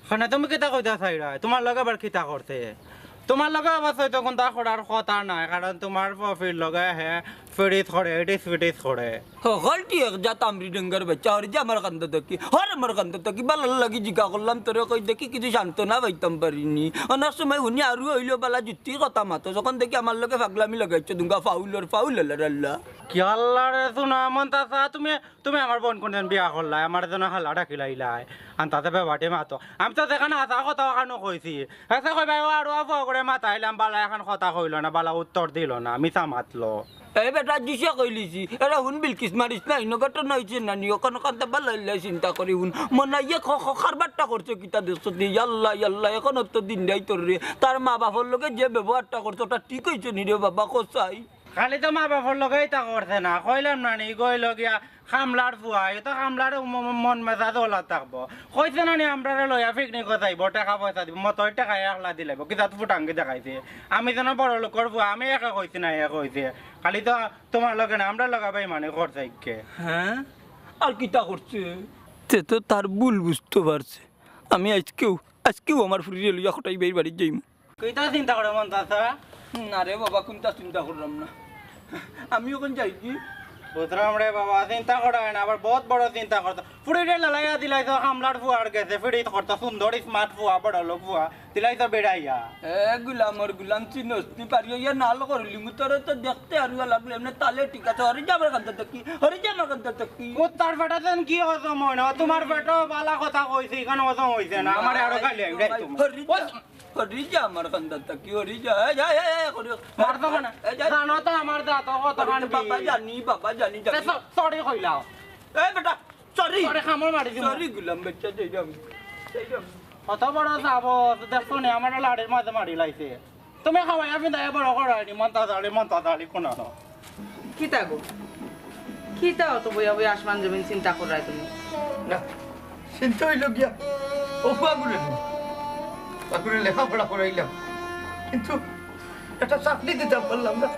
কেনে তুমি কিতা কইতা চাইরায়? তুমার লগে আবার কিতা করছে? তুমার লগে অবশ্যই তো কুন্তা করার কথা নায়, কারণ তুমার ফুফির লগে হে ফিরিস করে, ইটিস ফিটিস করে। হকলটি এক জাত আমরি ডেঙ্গার বাচ্চা, হরে যে আমার কান্দা থাকি, হরে আমার কান্দা থাকি, বালা লাগি জিকা করলাম তোরে, কই দেখি কিছু সান্ত্বনা পাইতাম পারি নি। অনেক সময় হুনি আরু অইলো বালা যুক্তির কথা মাতো, যখন দেখি আমার লগে পাগলামি লাগাইছো, দুঙ্গা ফাউলর ফাউল, আল্লাহ রে আল্লাহ। কি আল্লাহ রে, সোনা মন্তাজ চাচা, তুমি তুমি আমার বোন কোনদিন বিয়া করলায়, আমার যেন হালা ডাকিলাইলায়, আন্তাজে বেবাটে মাতো। আমি তো যেখান হাছা কথা ওখানউ কইছি। হেষে কইবায়, ও আরো আফু করে মাতাইলাম, বালা একখান কথা কইলো না, বালা উত্তর দিলো না, মিছা মাতলো। এ বেটা, দিশা কইলিছি, এরা হুন বিলকিস মারিস না, ইনো ঘটনা অইছে না নি, ওখান ওখান তো বালা ইল্লাই চিন্তা করি হুন। মনাইয়ে খ-, খ-, কারবারটা করছে কিতা দেখছো নি? ইয়াল্লা, ইয়াল্লা, এখন অত দিন দেয় তোর রে। তার মা বাপর লগে যে ব্যবহারটা করছে, ওটা ঠিক অইছে নি রে বাবা, কসাই? খালি তো মা বাপর লগে ইতা করছে না, কইলাম না নি, গইল গিয়া কামলার ফুয়া, এ তো কামলার ম-, ম-, মন মেজাজ ওলা থাকবো। কইছে না নি, আমরারে লইয়া পিকনিকো যাইবো, টেকা পয়সা দিবো, মতই টেকা একলা দিলাইবো, কিতা তো ফুটাঙ্গি দেখাইছে। আমি যেন বড় লোকর ফুয়া, আমি একে কইছি না, এ কইছে। খালি তো তুমার লগে না, আমরার লগে বেইমানি করছে ইকে। হ্যাঁ? আর কিতা করছে? তে তো তার ভুল বুঝতো পারছে। আমি আইজকেউ, আইজকেউ আমার ফুরিরে লইয়া কটাই বাইর বাড়িত যাইমু। কিতা চিন্তা করে মন্তাজ চাচা? না রে বাবা, কুন্তা চিন্তা করলাম না। আমি অখন যাইগি। বুঝলাম রে বাবা, চিন্তা করা অয় না, আবার বউত বড় চিন্তা করতা। ফুড়িরে লালাইয়া দিলাইছো, কামলার ফুয়ার গেছে, ফিরিত করতা, সুন্দর, smart ফুয়া, বড় লোক ফুয়া, দিলাইছো বেড়াইয়া। এ গুলামর গুলাম, চিনস নি, পারি অইয়া নাল করলিমু, তোরে তো দেখতে আরুয়া লাগলো, এমনে তালে ঠিক আছে, হরি যা আমার কান্দার থাকি, হরি যা আমার কান্দার থাকি। কুত্তার বেটা, তেন কি হজম অয় না? তুমার বেটা বালা কথা কইছে, ইখান হজম অইছে না, আমারে আরো গাইলে আমি যাইতাম। হরি যা। হরি যা আমার কান্দার থাকি, হরি যা। এই, এই, এই, এই, হরি। মারতো কেনে? এই, এই। জানো তো আমার জাত কত হরি খান বাবা কি? জানি, বাবা জানি, জানি। তে স-, sorry কইলাও। এই বেটা, sorry। Sorry, কামড় মারি দিমু। Sorry, গুলাম বেটা, যাইরাম। যাইরাম। কত বড় যাব, দেখছো নি, আমার লাড়ির মাঝে মারি লাইছে। তুমি খাওয়াইয়া পিন্দাইয়া বড় করো, আইনি মন্তাজ আলী, মন্তাজ আলী কোন আনো? কিতা গো? কিতা অত বইয়া বইয়া আসমান জমিন চিন্তা কররায় তুমি? না, চিন্তা অইলো গিয়া, ও পাগুরে নি। পাগুরে লেখাপড়া করাইলাম, কিন্তু একটা চাকরি দিতাম পারলাম না।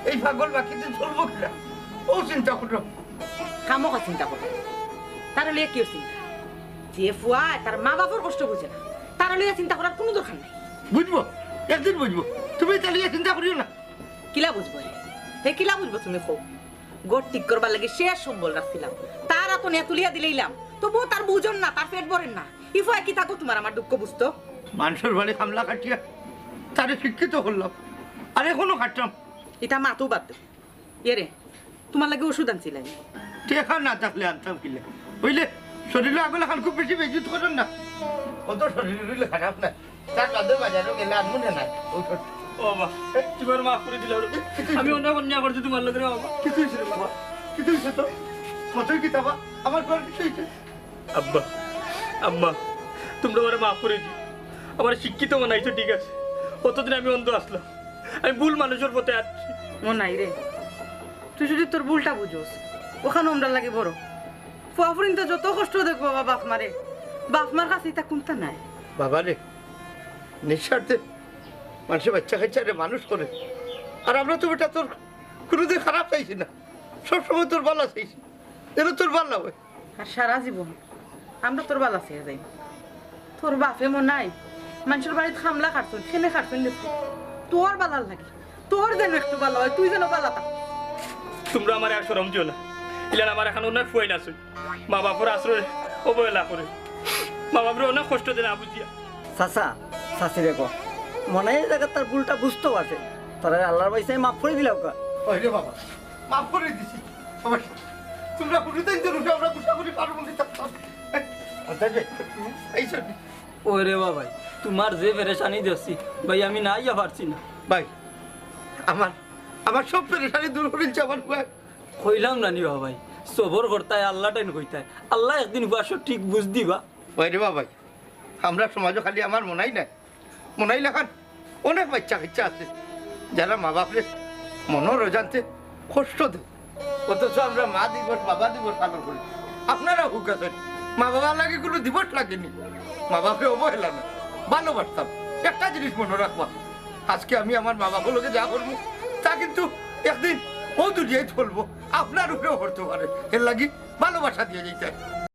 এই পাগল বাকি দিন চলবো কিনা? ও চিন্তা করো। খামোখা চিন্তা করো। তার লইয়া কিওর চিন্তা? যে ফুয়ায় তার মা বাপর কষ্ট বুঝে না, তার লইয়া চিন্তা করার কুনু দরকার নাই। বুঝবো, একদিন বুঝবো। তুমি তার লইয়া চিন্তা করিও না। কিলা বুঝবো হে? হে কিলা বুঝবো তুমি কও? ঘর ঠিক করবার লাগি শেষ সম্বল রাখছিলাম, তার আতো নিয়া তুলিয়া দিলাইলাম, তবুও তার বুঝন না, তার পেট ভরের না। ই ফুয়ায় কিতা গো তুমার আমার দুঃখ বুঝতো? মানষর বাড়ি কামলা খাটিয়া তারে শিক্ষিত করলাম, আর এখনো খাটতাম। ইতা মাতও বাদ দেও। ইয়ে রে, তুমার লাগি ওষুধ আনছিলাম। টেকা না থাকলে আনতাম কিলা? অইলে শরীরও আগলা খান খুব বেশি বেজুত করেন না। অত শরীর অইলে খারাপ না। তার বাদে বাজারও গেলে আনবো না, না, ঔষধ। ও বাবা, তুমার মাফ করি দিলাম রে। আমি অনেক অন্যায় করছি তুমার লগে রে বাবা। কিছু হইছে রে বাবা, কিছু হইছে তো? কতই কিতা বা? আমার ঘর কিছু হইছে? আব্বা, আম্মা, তুমরা আমারে মাফ করি দিও। আমারে শিক্ষিত বানাইছো, ঠিক আছে, অতদিন আমি অন্ধ আছলাম, আমি ভুল মানুষর পথে আছি। মনাই রে, তুই যদি তোর ভুলটা বুঝোস, অখান আমরার লাগি বড়। ফুয়া ফুরিন্তে যত কষ্ট দেখ বাবা বাপ মারে, বাপ মার কাছে ইতা কুন্তা নাই। বাবা রে, নিঃস্বার্থে মানষে বাইচ্চা কাইচ্চারে মানুষ করে, আর আমরা তো বেটা তোর কুনুদিন খারাপ চাইছি না, সবসময় তোর বালা চাইছি, যেন তোর বালা অয়। আর সারা জীবন আমরা তোর বালা চাইয়া যাইমু। তোর বাপে মনাই মানষর বাড়িত কামলা খাটছইন, খেনে খাটছইন দেখছি। তোর বালার লাগি, তোর যেন একটু বালা অয়, তুই যেন বালা থাকস। তুমরা আমারে আর শরম দিও না। ইলান আমার এখানো অনেক ফুয়াইন আছইন, মা বাপর আশ্রয় অবহেলা করে, মা বাপরে অনেক কষ্ট দেয় না বুঝিয়া। চাচা, চাচিরে কও, মনাইয়ে জাগাত তার ভুলটা বুঝতো পারছে, তারে আল্লার বাস্তে মাফ করি দিলাউক্কা। ওই রে বাবা, মাফ করি দিছি। বাবা, তুমরা কুনুদিন যেন আমরা গুসা করি পারো বলি থাকতাম। আচ্ছা, এই শোন। ওরে বাবা, তুমার যে পেরেশানি দেখছি ভাই, আমি না আইয়া পারছি না। ভাই, আমার, আমার সব পেরেশানি দূর করি দিছে আমার ফুয়ায়। কইলাম না নি বাবা, সবর করতায়, আল্লাটাইন কইতায়, আল্লায় একদিন ফুয়ার সঠিক বুঝ দিবা। ওই রে বাবা, আমরা সমাজো খালি আমার মনাই নায়, মনাই লাখান অনেক বাইচ্চা কাইচ্চা আছে, যারা মা বাপরে মনর অজান্তে কষ্ট দেয়, অথচ আমরা মা দিবস, বাবা দিবস পালন করি। আপনারা হুক আছইন, মা বাবার লাগি কুনু দিবস লাগেনি, মা বাপরে অবহেলা না, ভালোবাসতাম। একটা জিনিস মনো রাখবা, আজকে আমি আমার মা বাপর লগে যা করমু, তা কিন্তু একদিন অউ দুনিয়াত ফলবো, আপনার উপরেও পড়তো পারে। এরলাগি ভালোবাসা দিয়া যাইতায়।